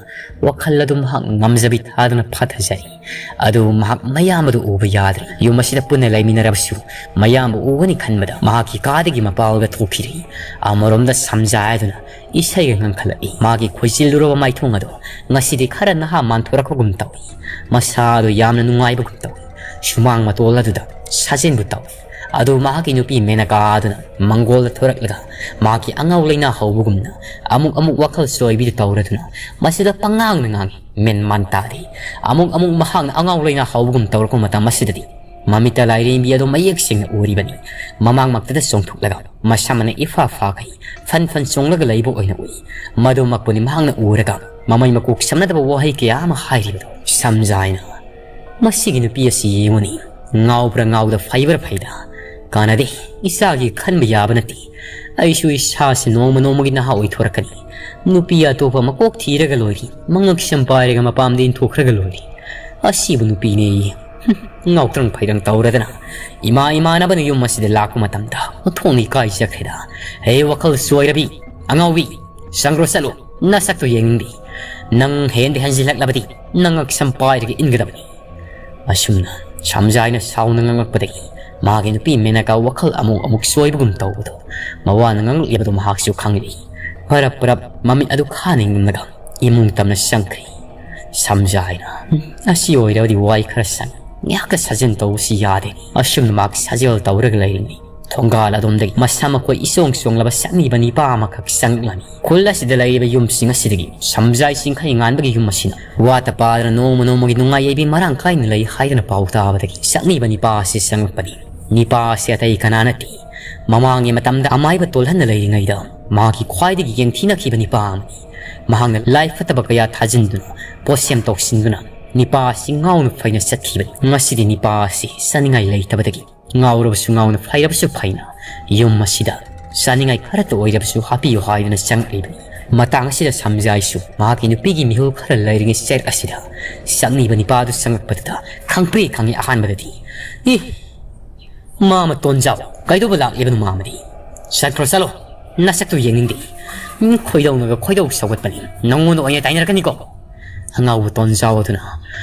ꯋꯥꯈꯜ ꯑꯗꯨ ꯃꯍꯥꯛ ꯉꯝꯖꯕꯤ ꯊꯥꯗꯨꯅ ꯐꯥꯊꯖꯔꯤ꯫ ꯑꯗꯨꯕꯨ ꯃꯍꯥꯛ ꯃꯌꯥꯝ ꯑꯗꯨ ꯎꯕ ꯌꯥꯗ꯭ꯔꯤ꯫ ꯌꯨꯝ ꯑꯁꯤꯗ ꯄꯨꯟꯅ ꯂꯩꯃꯤꯟꯅꯔꯕꯁꯨ ꯃꯌꯥꯝꯕꯨ ꯎꯒꯅꯤ ꯈꯟꯕꯗ ꯃꯍꯥꯛꯀꯤ ꯀꯥꯗꯒꯤ ꯃꯄꯥꯜꯒ ꯊꯣꯛꯈꯤꯔꯤ꯫ ꯑꯃꯔꯣꯝꯗ ꯁꯝꯖꯥꯏ ꯑꯗꯨꯅ ꯏꯁꯩꯒ ꯉꯪꯈꯠꯂꯛꯏ꯫ ꯃꯥꯒꯤ ꯈꯣꯏꯖꯤꯜꯂꯨꯔꯕ ꯃꯥꯏꯊꯣꯡ ꯑꯗꯣ ꯉꯁꯤꯗꯤ ꯈꯔ ꯅꯍꯥ ꯃꯥꯟꯊꯣꯔꯛꯄꯒꯨꯝ ꯇꯧꯏ꯫ ꯃꯁꯥꯗꯣ ꯌꯥꯝꯅ ꯅꯨꯡꯉꯥꯏꯕꯒꯨꯝ ꯇꯧꯏ꯫ ꯁꯨꯃꯥꯡ ꯃꯇꯣꯜ ꯑꯗꯨꯗ ꯁꯥꯖꯤꯟꯕꯨ ꯇꯧꯏ꯫ ꯑꯗꯨ ꯃꯍꯥꯛꯀꯤ ꯅꯨꯄꯤ ꯃꯦꯅꯀꯥ ꯑꯗꯨꯅ ꯃꯪꯒꯣꯜꯗ ꯊꯣꯔꯛꯂꯒ ꯃꯍꯥꯛꯀꯤ ꯑꯉꯥꯎ ꯂꯩꯅꯥ ꯍꯧꯕꯒꯨꯝꯅ ꯑꯃꯨꯛ ꯑꯃꯨꯛ ꯋꯥꯈꯜ ꯆꯣꯏꯕꯤꯗꯨ ꯇꯧꯔꯗꯨꯅ ꯃꯁꯤꯗ ꯄꯉꯥꯡꯅ ꯉꯥꯡꯏ꯫ ꯃꯦꯟ ꯃꯥꯟ ꯇꯥꯗꯦ꯫ ꯑꯃꯨꯛ ꯑꯃꯨꯛ ꯃꯍꯥꯛꯅ ꯑꯉꯥꯎ ꯂꯩꯅꯥ ꯍꯧꯕꯒꯨꯝ ꯇꯧꯔꯛꯄ ꯃꯇꯝ ꯑꯁꯤꯗꯗꯤ ꯃꯃꯤꯠꯇ ꯂꯥꯏꯔꯦꯝꯕꯤ ꯑꯗꯨ ꯃꯌꯦꯛ ꯁꯦꯡꯅ ꯎꯔꯤꯕꯅꯤ꯫ ꯃꯃꯥꯡꯃꯛꯇꯗ ꯆꯣꯡꯊꯣꯛꯂꯒ ꯃꯁꯝ ꯑꯅ ꯏꯐꯥ ꯐꯥꯈꯩ ꯐꯟ ꯐꯟ ꯆꯣꯡꯂꯒ ꯂꯩꯕ ꯑꯣꯏꯅ ꯎꯏ꯫ ꯃꯗꯨꯃꯛꯄꯨꯅꯤ ꯃꯍꯥꯛꯅ ꯎꯔꯒ ꯃꯃꯩ ꯃꯀꯣꯛ ꯁꯝꯅꯗꯕ ꯋꯥꯍꯩ ꯀꯌꯥ ꯑꯃ ꯍꯥꯏꯔꯤꯕꯗꯣ꯫ ꯁꯝꯖꯥꯏꯅ, "ꯃꯁꯤꯒꯤ ꯅꯨꯄꯤ ꯑꯁꯤ ꯌꯦꯡꯉꯨꯅꯤ, ꯉꯥꯎꯕ꯭ꯔꯥ ꯉꯥꯎꯗ ꯐꯩꯕ꯭ꯔꯥ ꯐꯩꯗ꯫ ꯀꯥꯟꯅꯗꯦ, ꯏꯆꯥꯒꯤ ꯈꯟꯕ ꯌꯥꯕ ꯅꯠꯇꯦ꯫ ꯑꯩꯁꯨ ꯏꯁꯥꯁꯤ ꯅꯣꯡꯃ ꯅꯣꯡꯃꯒꯤ ꯅꯍꯥ ꯑꯣꯏꯊꯣꯔꯛꯀꯅꯤ꯫ ꯅꯨꯄꯤ ꯑꯇꯣꯞꯄ ꯃꯀꯣꯛ ꯊꯤꯔꯒ ꯂꯣꯏꯔꯤ, ꯃꯉꯛ ꯁꯝ ꯄꯥꯏꯔꯒ ꯃꯄꯥꯝꯗ ꯏꯟꯊꯣꯛꯈ꯭ꯔꯒ ꯂꯣꯏꯔꯤ꯫ ꯑꯁꯤꯕꯨ ꯅꯨꯄꯤꯅꯦꯌꯦ꯫ ꯍꯨꯝ, ꯉꯥꯎꯇ꯭ꯔꯪ ꯐꯩꯔꯪ ꯇꯧꯔꯗꯅ ꯏꯃꯥ ꯏꯃꯥꯟꯅꯕꯅ ꯌꯨꯝ ꯑꯁꯤꯗ ꯂꯥꯛꯄ ꯃꯇꯝꯗ ꯑꯣꯟꯊꯣꯛꯅ ꯏꯀꯥꯏꯖꯈ꯭ꯔꯦꯗ꯫ ꯍꯦ ꯋꯥꯈꯜ ꯆꯣꯏꯔꯕꯤ, ꯑꯉꯥꯎꯕꯤ, ꯆꯪꯈ꯭ꯔꯣ ꯆꯠꯂꯣ, ꯅꯁꯛꯇꯨ ꯌꯦꯡꯅꯤꯡꯗꯦ꯫ ꯅꯪ ꯍꯦꯟꯗꯤ ꯍꯦꯟꯖꯤꯜꯂꯛꯂꯕꯗꯤ ꯅꯉꯛ ꯁꯝ ꯄꯥꯏꯔꯒ ꯏꯟꯒꯗꯕꯅꯤ꯫" ꯑꯁꯨꯝꯅ ꯁꯝꯖꯥꯏꯅ ꯁꯥꯎꯅ ꯉꯥꯡꯂꯛꯄꯗꯒꯤ ꯃꯥꯒꯤ ꯅꯨꯄꯤ ꯃꯦꯅꯀꯥ ꯋꯥꯈꯜ ꯑꯃꯨꯛ ꯑꯃꯨꯛ ꯆꯣꯏꯕꯒꯨꯝ ꯇꯧꯕꯗꯣ ꯃꯋꯥꯅ ꯉꯥꯡꯂꯛꯂꯤꯕꯗꯨ ꯃꯍꯥꯛꯁꯨ ꯈꯪꯂꯛꯏ꯫ ꯄꯔꯞ ꯄꯔꯞ ꯃꯃꯤꯠ ꯑꯗꯨ ꯈꯥꯅ ꯌꯦꯡꯂꯝꯂꯒ ꯏꯃꯨꯡ ꯇꯝꯅ ꯆꯪꯈ꯭ꯔꯦ꯫ ꯁꯝꯖꯥꯏꯅ, "ꯎꯝ, ꯑꯁꯤ ꯑꯣꯏꯔꯕꯗꯤ ꯋꯥꯏ ꯈꯔ ꯁꯪ꯫ ꯉꯥꯏꯍꯥꯛꯀ ꯁꯥꯖꯦꯜ ꯇꯧꯕꯁꯤ ꯌꯥꯗꯦ꯫" ꯑꯁꯨꯝꯅ ꯃꯍꯥꯛ ꯁꯥꯖꯦꯜ ꯇꯧꯔꯒ ꯂꯩꯔꯤꯉꯩ ꯊꯣꯡꯒꯥꯜ ꯑꯗꯣꯝꯗꯒꯤ ꯃꯁꯝ ꯃꯈꯣꯏ ꯏꯆꯣꯡ ꯆꯣꯡꯂꯕ ꯁꯛꯅꯤꯕ ꯅꯤꯄꯥ ꯑꯃꯈꯛ ꯆꯪꯂꯛꯂꯝꯃꯤ꯫ ꯈꯨꯜ ꯑꯁꯤꯗ ꯂꯩꯔꯤꯕ ꯌꯨꯝꯁꯤꯡ ꯑꯁꯤꯗꯒꯤ ꯁꯝꯖꯥꯏ ꯁꯤꯡꯈꯩ ꯉꯥꯟꯕꯒꯤ ꯌꯨꯝ ꯑꯁꯤꯅ ꯋꯥꯠꯇ ꯄꯥꯗꯅ ꯅꯣꯡꯃ ꯅꯣꯡꯃꯒꯤ ꯅꯨꯡꯉꯥꯏ ꯌꯥꯏꯕꯤ ꯃꯔꯥꯡ ꯀꯥꯏꯅ ꯂꯩ ꯍꯥꯏꯗꯅ ꯄꯥꯎ ꯇꯥꯕꯗꯒꯤ ꯁꯛꯅꯤꯕ ꯅꯤꯄꯥ ꯑꯁꯤ ꯆꯪꯂꯛꯄꯅꯤ꯫ ꯅꯤꯄꯥ ꯑꯁꯤ ꯑꯇꯩ ꯀꯅꯥ ꯅꯠꯇꯦ, ꯃꯃꯥꯡꯒꯤ ꯃꯇꯝꯗ ꯑꯃꯥꯏꯕ ꯇꯣꯜꯍꯟꯅ ꯂꯩꯔꯤꯉꯩꯗ ꯃꯍꯥꯛꯀꯤ ꯈ꯭ꯋꯥꯏꯗꯒꯤ ꯌꯦꯡꯊꯤꯅꯈꯤꯕ ꯅꯤꯄꯥ ꯑꯃꯅꯤ꯫ ꯃꯍꯥꯛꯅ ꯂꯥꯏ ꯐꯠꯇꯕ ꯀꯌꯥ ꯊꯥꯖꯤꯟꯗꯨꯅ, ꯄꯣꯠꯁꯦꯝ ꯇꯧꯁꯤꯟꯗꯨꯅ ꯅꯤꯄꯥ ꯑꯁꯤ ꯉꯥꯎꯅ ꯐꯩꯅ ꯆꯠꯈꯤꯕꯅꯤ꯫ ꯉꯁꯤꯗꯤ ꯅꯤꯄꯥ ꯑꯁꯤ ꯆꯥꯅꯤꯡꯉꯥꯏ ꯂꯩꯇꯕꯗꯒꯤ, ꯉꯥꯎꯔꯕꯁꯨ ꯉꯥꯎꯅ ꯐꯩꯔꯕꯁꯨ ꯐꯩꯅ ꯌꯨꯝ ꯑꯁꯤꯗ ꯆꯥꯅꯤꯡꯉꯥꯏ ꯈꯔꯇ ꯑꯣꯏꯔꯕꯁꯨ ꯍꯥꯞꯄꯤꯌꯨ ꯍꯥꯏꯗꯨꯅ ꯆꯪꯂꯛꯂꯤꯕꯅꯤ꯫ ꯃꯇꯥꯡ ꯑꯁꯤꯗ ꯁꯝꯖꯥꯏꯁꯨ ꯃꯍꯥꯛꯀꯤ ꯅꯨꯄꯤꯒꯤ ꯃꯤꯍꯨꯜ ꯈꯔ ꯂꯩꯔꯤꯉꯩ ꯆꯦꯛ ꯑꯁꯤꯗ ꯆꯪꯂꯤꯕ ꯅꯤꯄꯥꯗꯨ ꯆꯪꯂꯛꯄꯗꯨꯗ ꯈꯪꯄ꯭ꯔꯦ ꯈꯪꯉꯤ꯫ ꯑꯍꯥꯟꯕꯗꯗꯤ, "ꯏ, ꯃꯥꯃ ꯇꯣꯟꯖꯥꯎ, ꯀꯩꯗꯧꯕ ꯂꯥꯛꯂꯤꯕꯅꯣ ꯃꯥꯃꯗꯤ? ꯆꯠꯈ꯭ꯔꯣ ꯆꯠꯂꯣ, ꯅꯁꯛꯇꯨ ꯌꯦꯡꯅꯤꯡꯗꯦ꯫ ꯎꯝ, ꯈꯣꯏꯗꯧꯅꯒ ꯈꯣꯏꯗꯧ ꯁꯧꯒꯠꯄꯅꯤ, ꯅꯪꯉꯣꯟꯗ ꯑꯣꯏꯅ ꯇꯥꯏꯅꯔꯛꯀꯅꯤꯀꯣ"꯫ ꯑꯉꯥꯎꯕ ꯇꯣꯟꯖꯥꯎ ꯑꯗꯨꯅ,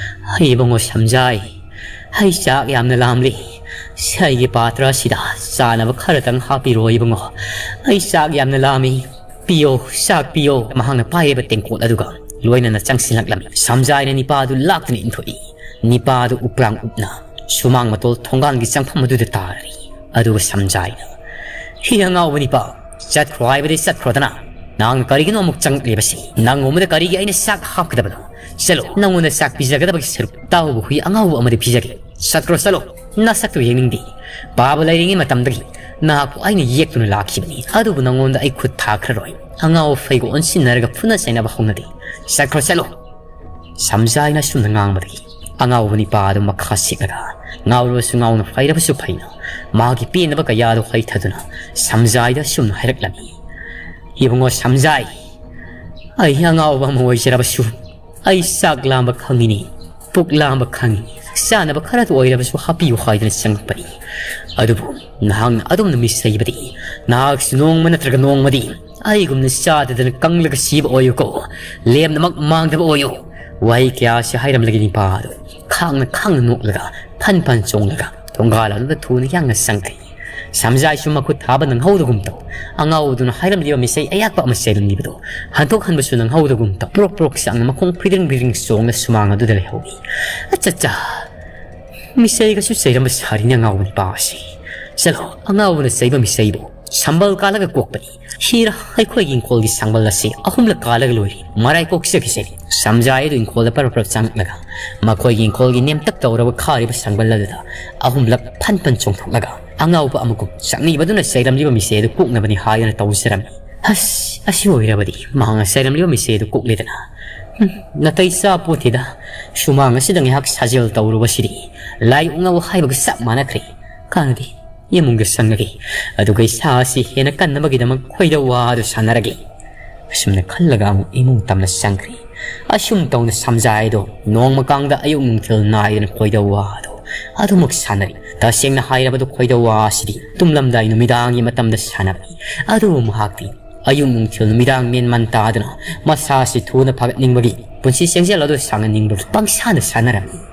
"ꯏꯕꯨꯡꯉꯣ ꯁꯝꯖꯥꯏ, ꯑꯩ ꯆꯥꯛ ꯌꯥꯝꯅ ꯂꯥꯝꯂꯤ, ꯑꯩꯒꯤ ꯄꯥꯇ꯭ꯔ ꯑꯁꯤꯗ ꯆꯥꯅꯕ ꯈꯔꯇꯪ ꯍꯥꯞꯄꯤꯔꯣ ꯏꯕꯨꯡꯉꯣ, ꯑꯩ ꯆꯥꯛ ꯌꯥꯝꯅ ꯂꯥꯝꯃꯤ, ꯄꯤꯌꯣ, ꯆꯥꯛ ꯄꯤꯌꯣ"꯫ ꯃꯍꯥꯛꯅ ꯄꯥꯏꯔꯤꯕ ꯇꯦꯡꯀꯣꯠ ꯑꯗꯨꯒ ꯂꯣꯏꯅꯅ ꯆꯪꯁꯤꯜꯂꯛꯂꯝꯃꯤ꯫ ꯁꯝꯖꯥꯏꯅ ꯅꯤꯄꯥꯗꯨ ꯂꯥꯛꯇꯨꯅ ꯏꯟꯊꯣꯛꯏ꯫ ꯅꯤꯄꯥꯗꯨ ꯎꯄ꯭ꯔꯥꯡ ꯎꯞꯅ ꯁꯨꯃꯥꯡ ꯃꯇꯣꯜ ꯊꯣꯡꯒꯥꯟꯒꯤ ꯆꯪꯐꯝ ꯑꯗꯨꯗ ꯇꯥꯔꯔꯤ꯫ ꯑꯗꯨꯒ ꯁꯝꯖꯥꯏꯅ, "ꯍꯤ ꯑꯉꯥꯎꯕ ꯅꯤꯄꯥ, ꯆꯠꯈ꯭ꯔꯣ ꯍꯥꯏꯕꯗꯤ ꯆꯠꯈ꯭ꯔꯣꯗꯅ꯫ ꯅꯍꯥꯛꯅ ꯀꯔꯤꯒꯤꯅꯣ ꯑꯃꯨꯛ ꯆꯪꯂꯛꯂꯤꯕꯁꯤ? ꯅꯪꯉꯣꯟꯗ ꯀꯔꯤꯒꯤ ꯑꯩꯅ ꯆꯥꯛ ꯍꯥꯞꯀꯗꯕꯅꯣ? ꯆꯠꯂꯣ, ꯅꯪꯉꯣꯟꯗ ꯆꯥꯛ ꯄꯤꯖꯒꯗꯕꯒꯤ ꯁꯔꯨꯛ ꯇꯥꯍꯧꯕ ꯍꯨꯏ ꯑꯉꯥꯎꯕ ꯑꯃꯗ ꯄꯤꯖꯒꯦ꯫ ꯆꯠꯈ꯭ꯔꯣ ꯆꯠꯂꯣ, ꯅꯁꯛꯇꯨ ꯌꯦꯡꯅꯤꯡꯗꯦ꯫ ꯄꯥꯕ ꯂꯩꯔꯤꯉꯩ ꯃꯇꯝꯗꯒꯤ ꯅꯍꯥꯛꯄꯨ ꯑꯩꯅ ꯌꯦꯛꯇꯨꯅ ꯂꯥꯛꯈꯤꯕꯅꯤ, ꯑꯗꯨꯕꯨ ꯅꯪꯉꯣꯟꯗ ꯑꯩ ꯈꯨꯠ ꯊꯥꯈ꯭ꯔꯔꯣꯏ꯫ ꯑꯉꯥꯎ ꯑꯐꯩꯒ ꯑꯣꯟꯁꯤꯟꯅꯔꯒ ꯐꯨꯅ ꯆꯩꯅꯕ ꯍꯧꯅꯗꯦ꯫ ꯆꯠꯈ꯭ꯔꯣ ꯆꯠꯂꯣ"꯫ ꯁꯝꯖꯥꯏꯅ ꯑꯁꯨꯝꯅ ꯉꯥꯡꯕꯗꯒꯤ ꯑꯉꯥꯎꯕ ꯅꯤꯄꯥ ꯑꯗꯨ ꯃꯈꯥ ꯁꯤꯛꯂꯒ, ꯉꯥꯎꯔꯕꯁꯨ ꯉꯥꯎꯅ ꯐꯩꯔꯕꯁꯨ ꯐꯩꯅ, ꯃꯥꯒꯤ ꯄꯦꯟꯅꯕ ꯀꯌꯥꯗꯨ ꯍꯩꯊꯗꯨꯅ ꯁꯝꯖꯥꯏꯗ ꯑꯁꯨꯝꯅ ꯍꯥꯏꯔꯛꯂꯝꯃꯤ: "ꯏꯕꯨꯡꯉꯣ ꯁꯝꯖꯥꯏ, ꯑꯩ ꯑꯉꯥꯎꯕ ꯑꯃ ꯑꯣꯏꯖꯔꯕꯁꯨ ꯑꯩ ꯆꯥꯛ ꯂꯥꯝꯕ ꯈꯪꯉꯤꯅꯤ, ꯄꯨꯛ ꯂꯥꯝꯕ ꯈꯪꯉꯤ꯫ ꯆꯥꯅꯕ ꯈꯔꯇ ꯑꯣꯏꯔꯕꯁꯨ ꯍꯥꯞꯄꯤꯌꯨ ꯍꯥꯏꯗꯨꯅ ꯆꯪꯂꯛꯄꯅꯤ꯫ ꯑꯗꯨꯕꯨ ꯅꯍꯥꯛꯅ ꯑꯗꯨꯝꯅ ꯃꯤꯁ ꯂꯩꯕꯗꯤ ꯅꯍꯥꯛꯁꯨ ꯅꯣꯡꯃ ꯅꯠꯇ꯭ꯔꯒ ꯅꯣꯡꯃꯗꯤ ꯑꯩꯒꯨꯝꯅ ꯆꯥꯗꯗꯅ ꯀꯪꯂꯒ ꯁꯤꯕ ꯑꯣꯏꯌꯨꯀꯣ꯫ ꯂꯦꯝꯅꯃꯛ ꯃꯥꯡꯗꯕ ꯑꯣꯏꯌꯨ"꯫ ꯋꯥꯍꯩ ꯀꯌꯥꯁꯤ ꯍꯥꯏꯔꯝꯂꯒ ꯅꯤꯄꯥ ꯑꯗꯨ ꯈꯥꯡꯅ ꯈꯥꯡꯅ ꯅꯣꯛꯂꯒ ꯐꯟ ꯐꯟ ꯆꯣꯡꯂꯒ ꯊꯣꯡꯒꯥꯜ ꯑꯗꯨꯗ ꯊꯨꯅ ꯌꯥꯡꯅ ꯆꯪꯈ꯭ꯔꯦ꯫ ꯁꯝꯖꯥꯏꯁꯨ ꯃꯈꯨꯠ ꯊꯥꯕ ꯅꯪꯍꯧꯗꯒꯨꯝ ꯇꯧ꯫ ꯑꯉꯥꯎꯕꯗꯨꯅ ꯍꯥꯏꯔꯝꯂꯤꯕ ꯃꯤꯁꯩ ꯑꯌꯥꯛꯄ ꯑꯃ ꯆꯩꯔꯝꯂꯤꯕꯗꯨ ꯍꯟꯗꯣꯛꯍꯟꯕꯁꯨ ꯅꯪꯍꯧꯗꯒꯨꯝ ꯇꯧ꯫ ꯄ꯭ꯔꯣꯛ ꯄ꯭ꯔꯣꯛ ꯆꯥꯡꯅ ꯃꯈꯣꯡ ꯐꯤꯗ꯭ꯔꯤꯡ ꯐꯤꯗ꯭ꯔꯤꯡ ꯆꯣꯡꯅ ꯁꯨꯃꯥꯡ ꯑꯗꯨꯗ ꯂꯩꯍꯧꯏ꯫ "ꯑꯆꯠꯆꯥ! ꯃꯤꯁꯩꯒꯁꯨ ꯆꯩꯔꯝꯕ ꯁꯥꯔꯤꯅꯦ ꯑꯉꯥꯎꯕ ꯅꯤꯄꯥ ꯑꯁꯤ꯫ ꯆꯠꯂꯣ, ꯑꯉꯥꯎꯕꯅ ꯆꯩꯕ ꯃꯤꯁꯩꯕꯨ ꯁꯝꯕꯜ ꯀꯥꯜꯂꯒ ꯀꯣꯛꯄꯅꯤ꯫ ꯍꯤꯔ ꯑꯩꯈꯣꯏꯒꯤ ꯏꯪꯈꯣꯜꯒꯤ ꯁꯪꯕꯜ ꯑꯁꯤ ꯑꯍꯨꯝꯂꯛ ꯀꯥꯜꯂꯒ ꯂꯣꯏꯔꯦ꯫ ꯃꯔꯥꯏ ꯀꯣꯛꯆꯈꯤꯁꯅꯤ"꯫ ꯁꯝꯖꯥꯏ ꯑꯗꯨ ꯏꯪꯈꯣꯜꯗ ꯄꯔꯞ ꯄꯔꯞ ꯆꯪꯂꯛꯂꯒ ꯃꯈꯣꯏꯒꯤ ꯏꯪꯈꯣꯜꯒꯤ ꯅꯦꯝꯇꯛ ꯇꯧꯔꯕ ꯈꯥꯔꯤꯕ ꯁꯪꯕꯜ ꯑꯗꯨꯗ ꯑꯍꯨꯝꯂꯛ ꯐꯟ ꯐꯟ ꯆꯣꯡꯊꯣꯛꯂꯒ ꯑꯉꯥꯎꯕ ꯑꯃꯒꯨꯝ ꯆꯪꯂꯤꯕꯗꯨꯅ ꯆꯩꯔꯝꯂꯤꯕ ꯃꯤꯁꯩ ꯑꯗꯨ ꯀꯣꯛꯅꯕꯅꯤ ꯍꯥꯏꯗꯨꯅ ꯇꯧꯖꯔꯝꯃꯤ꯫ ꯑꯁ, ꯑꯁꯤ ꯑꯣꯏꯔꯕꯗꯤ ꯃꯍꯥꯛꯅ ꯆꯩꯔꯝꯂꯤꯕ ꯃꯤꯁꯦ ꯑꯗꯨ ꯀꯣꯛꯂꯦꯗꯅ꯫ ꯍꯨꯝ, ꯅꯥꯇꯩ ꯆꯥ ꯄꯣꯠꯇꯦꯗ꯫ ꯁꯨꯃꯥꯡ ꯑꯁꯤꯗ ꯉꯥꯏꯍꯥꯛ ꯁꯥꯖꯦꯜ ꯇꯧꯔꯨꯕꯁꯤꯗꯤ ꯂꯥꯏ ꯑꯣꯛꯅꯕ ꯍꯥꯏꯕꯒ ꯆꯞ ꯃꯥꯟꯅꯈ꯭ꯔꯦ꯫ ꯀꯥꯟꯅꯗꯦ, ꯏꯃꯨꯡꯗ ꯆꯪꯉꯒꯦ꯫ ꯑꯗꯨꯒ ꯏꯁꯥ ꯑꯁꯤ ꯍꯦꯟꯅ ꯀꯟꯅꯕꯒꯤꯗꯃꯛ ꯈꯣꯏꯗꯧ ꯋꯥꯗꯨ ꯁꯥꯟꯅꯔꯒꯦ꯫ ꯑꯁꯨꯝꯅ ꯈꯜꯂꯒ ꯑꯃꯨꯛ ꯏꯃꯨꯡ ꯇꯝꯅ ꯆꯪꯈ꯭ꯔꯦ꯫ ꯑꯁꯨꯝ ꯇꯧꯅ ꯁꯝꯖꯥꯏꯗꯣ ꯅꯣꯡꯃ ꯀꯥꯡꯗ ꯑꯌꯨꯛ ꯅꯨꯡꯊꯤꯜ ꯅꯥꯏꯗꯅ ꯈꯣꯏꯗꯧ ꯋꯥꯗꯣ ꯑꯗꯨꯃꯛ ꯁꯥꯟꯅꯔꯤ꯫ ꯇꯁꯦꯡꯅ ꯍꯥꯏꯔꯕꯗ ꯈꯣꯏꯗꯧ ꯋꯥ ꯑꯁꯤꯗꯤ ꯇꯨꯝꯂꯝꯗꯥꯏ ꯅꯨꯃꯤꯗꯥꯡꯒꯤ ꯃꯇꯝꯗ ꯁꯥꯟꯅꯕꯅꯤ꯫ ꯑꯗꯨꯕꯨ ꯃꯍꯥꯛꯇꯤ ꯑꯌꯨꯛ ꯅꯨꯡꯊꯤꯜ ꯅꯨꯃꯤꯗꯥꯡ ꯃꯦꯟ ꯃꯥꯟ ꯇꯥꯗꯅ ꯃꯁꯥꯁꯤ ꯊꯨꯅ ꯐꯒꯠꯅꯤꯡꯕꯒꯤ, ꯄꯨꯟꯁꯤ ꯆꯦꯡꯖꯦꯜ ꯑꯗꯨ ꯁꯥꯡꯍꯟꯅꯤꯡꯕꯒꯤ ꯄꯪꯁꯥꯟꯗ ꯁꯥꯟꯅꯔꯝꯃꯤ꯫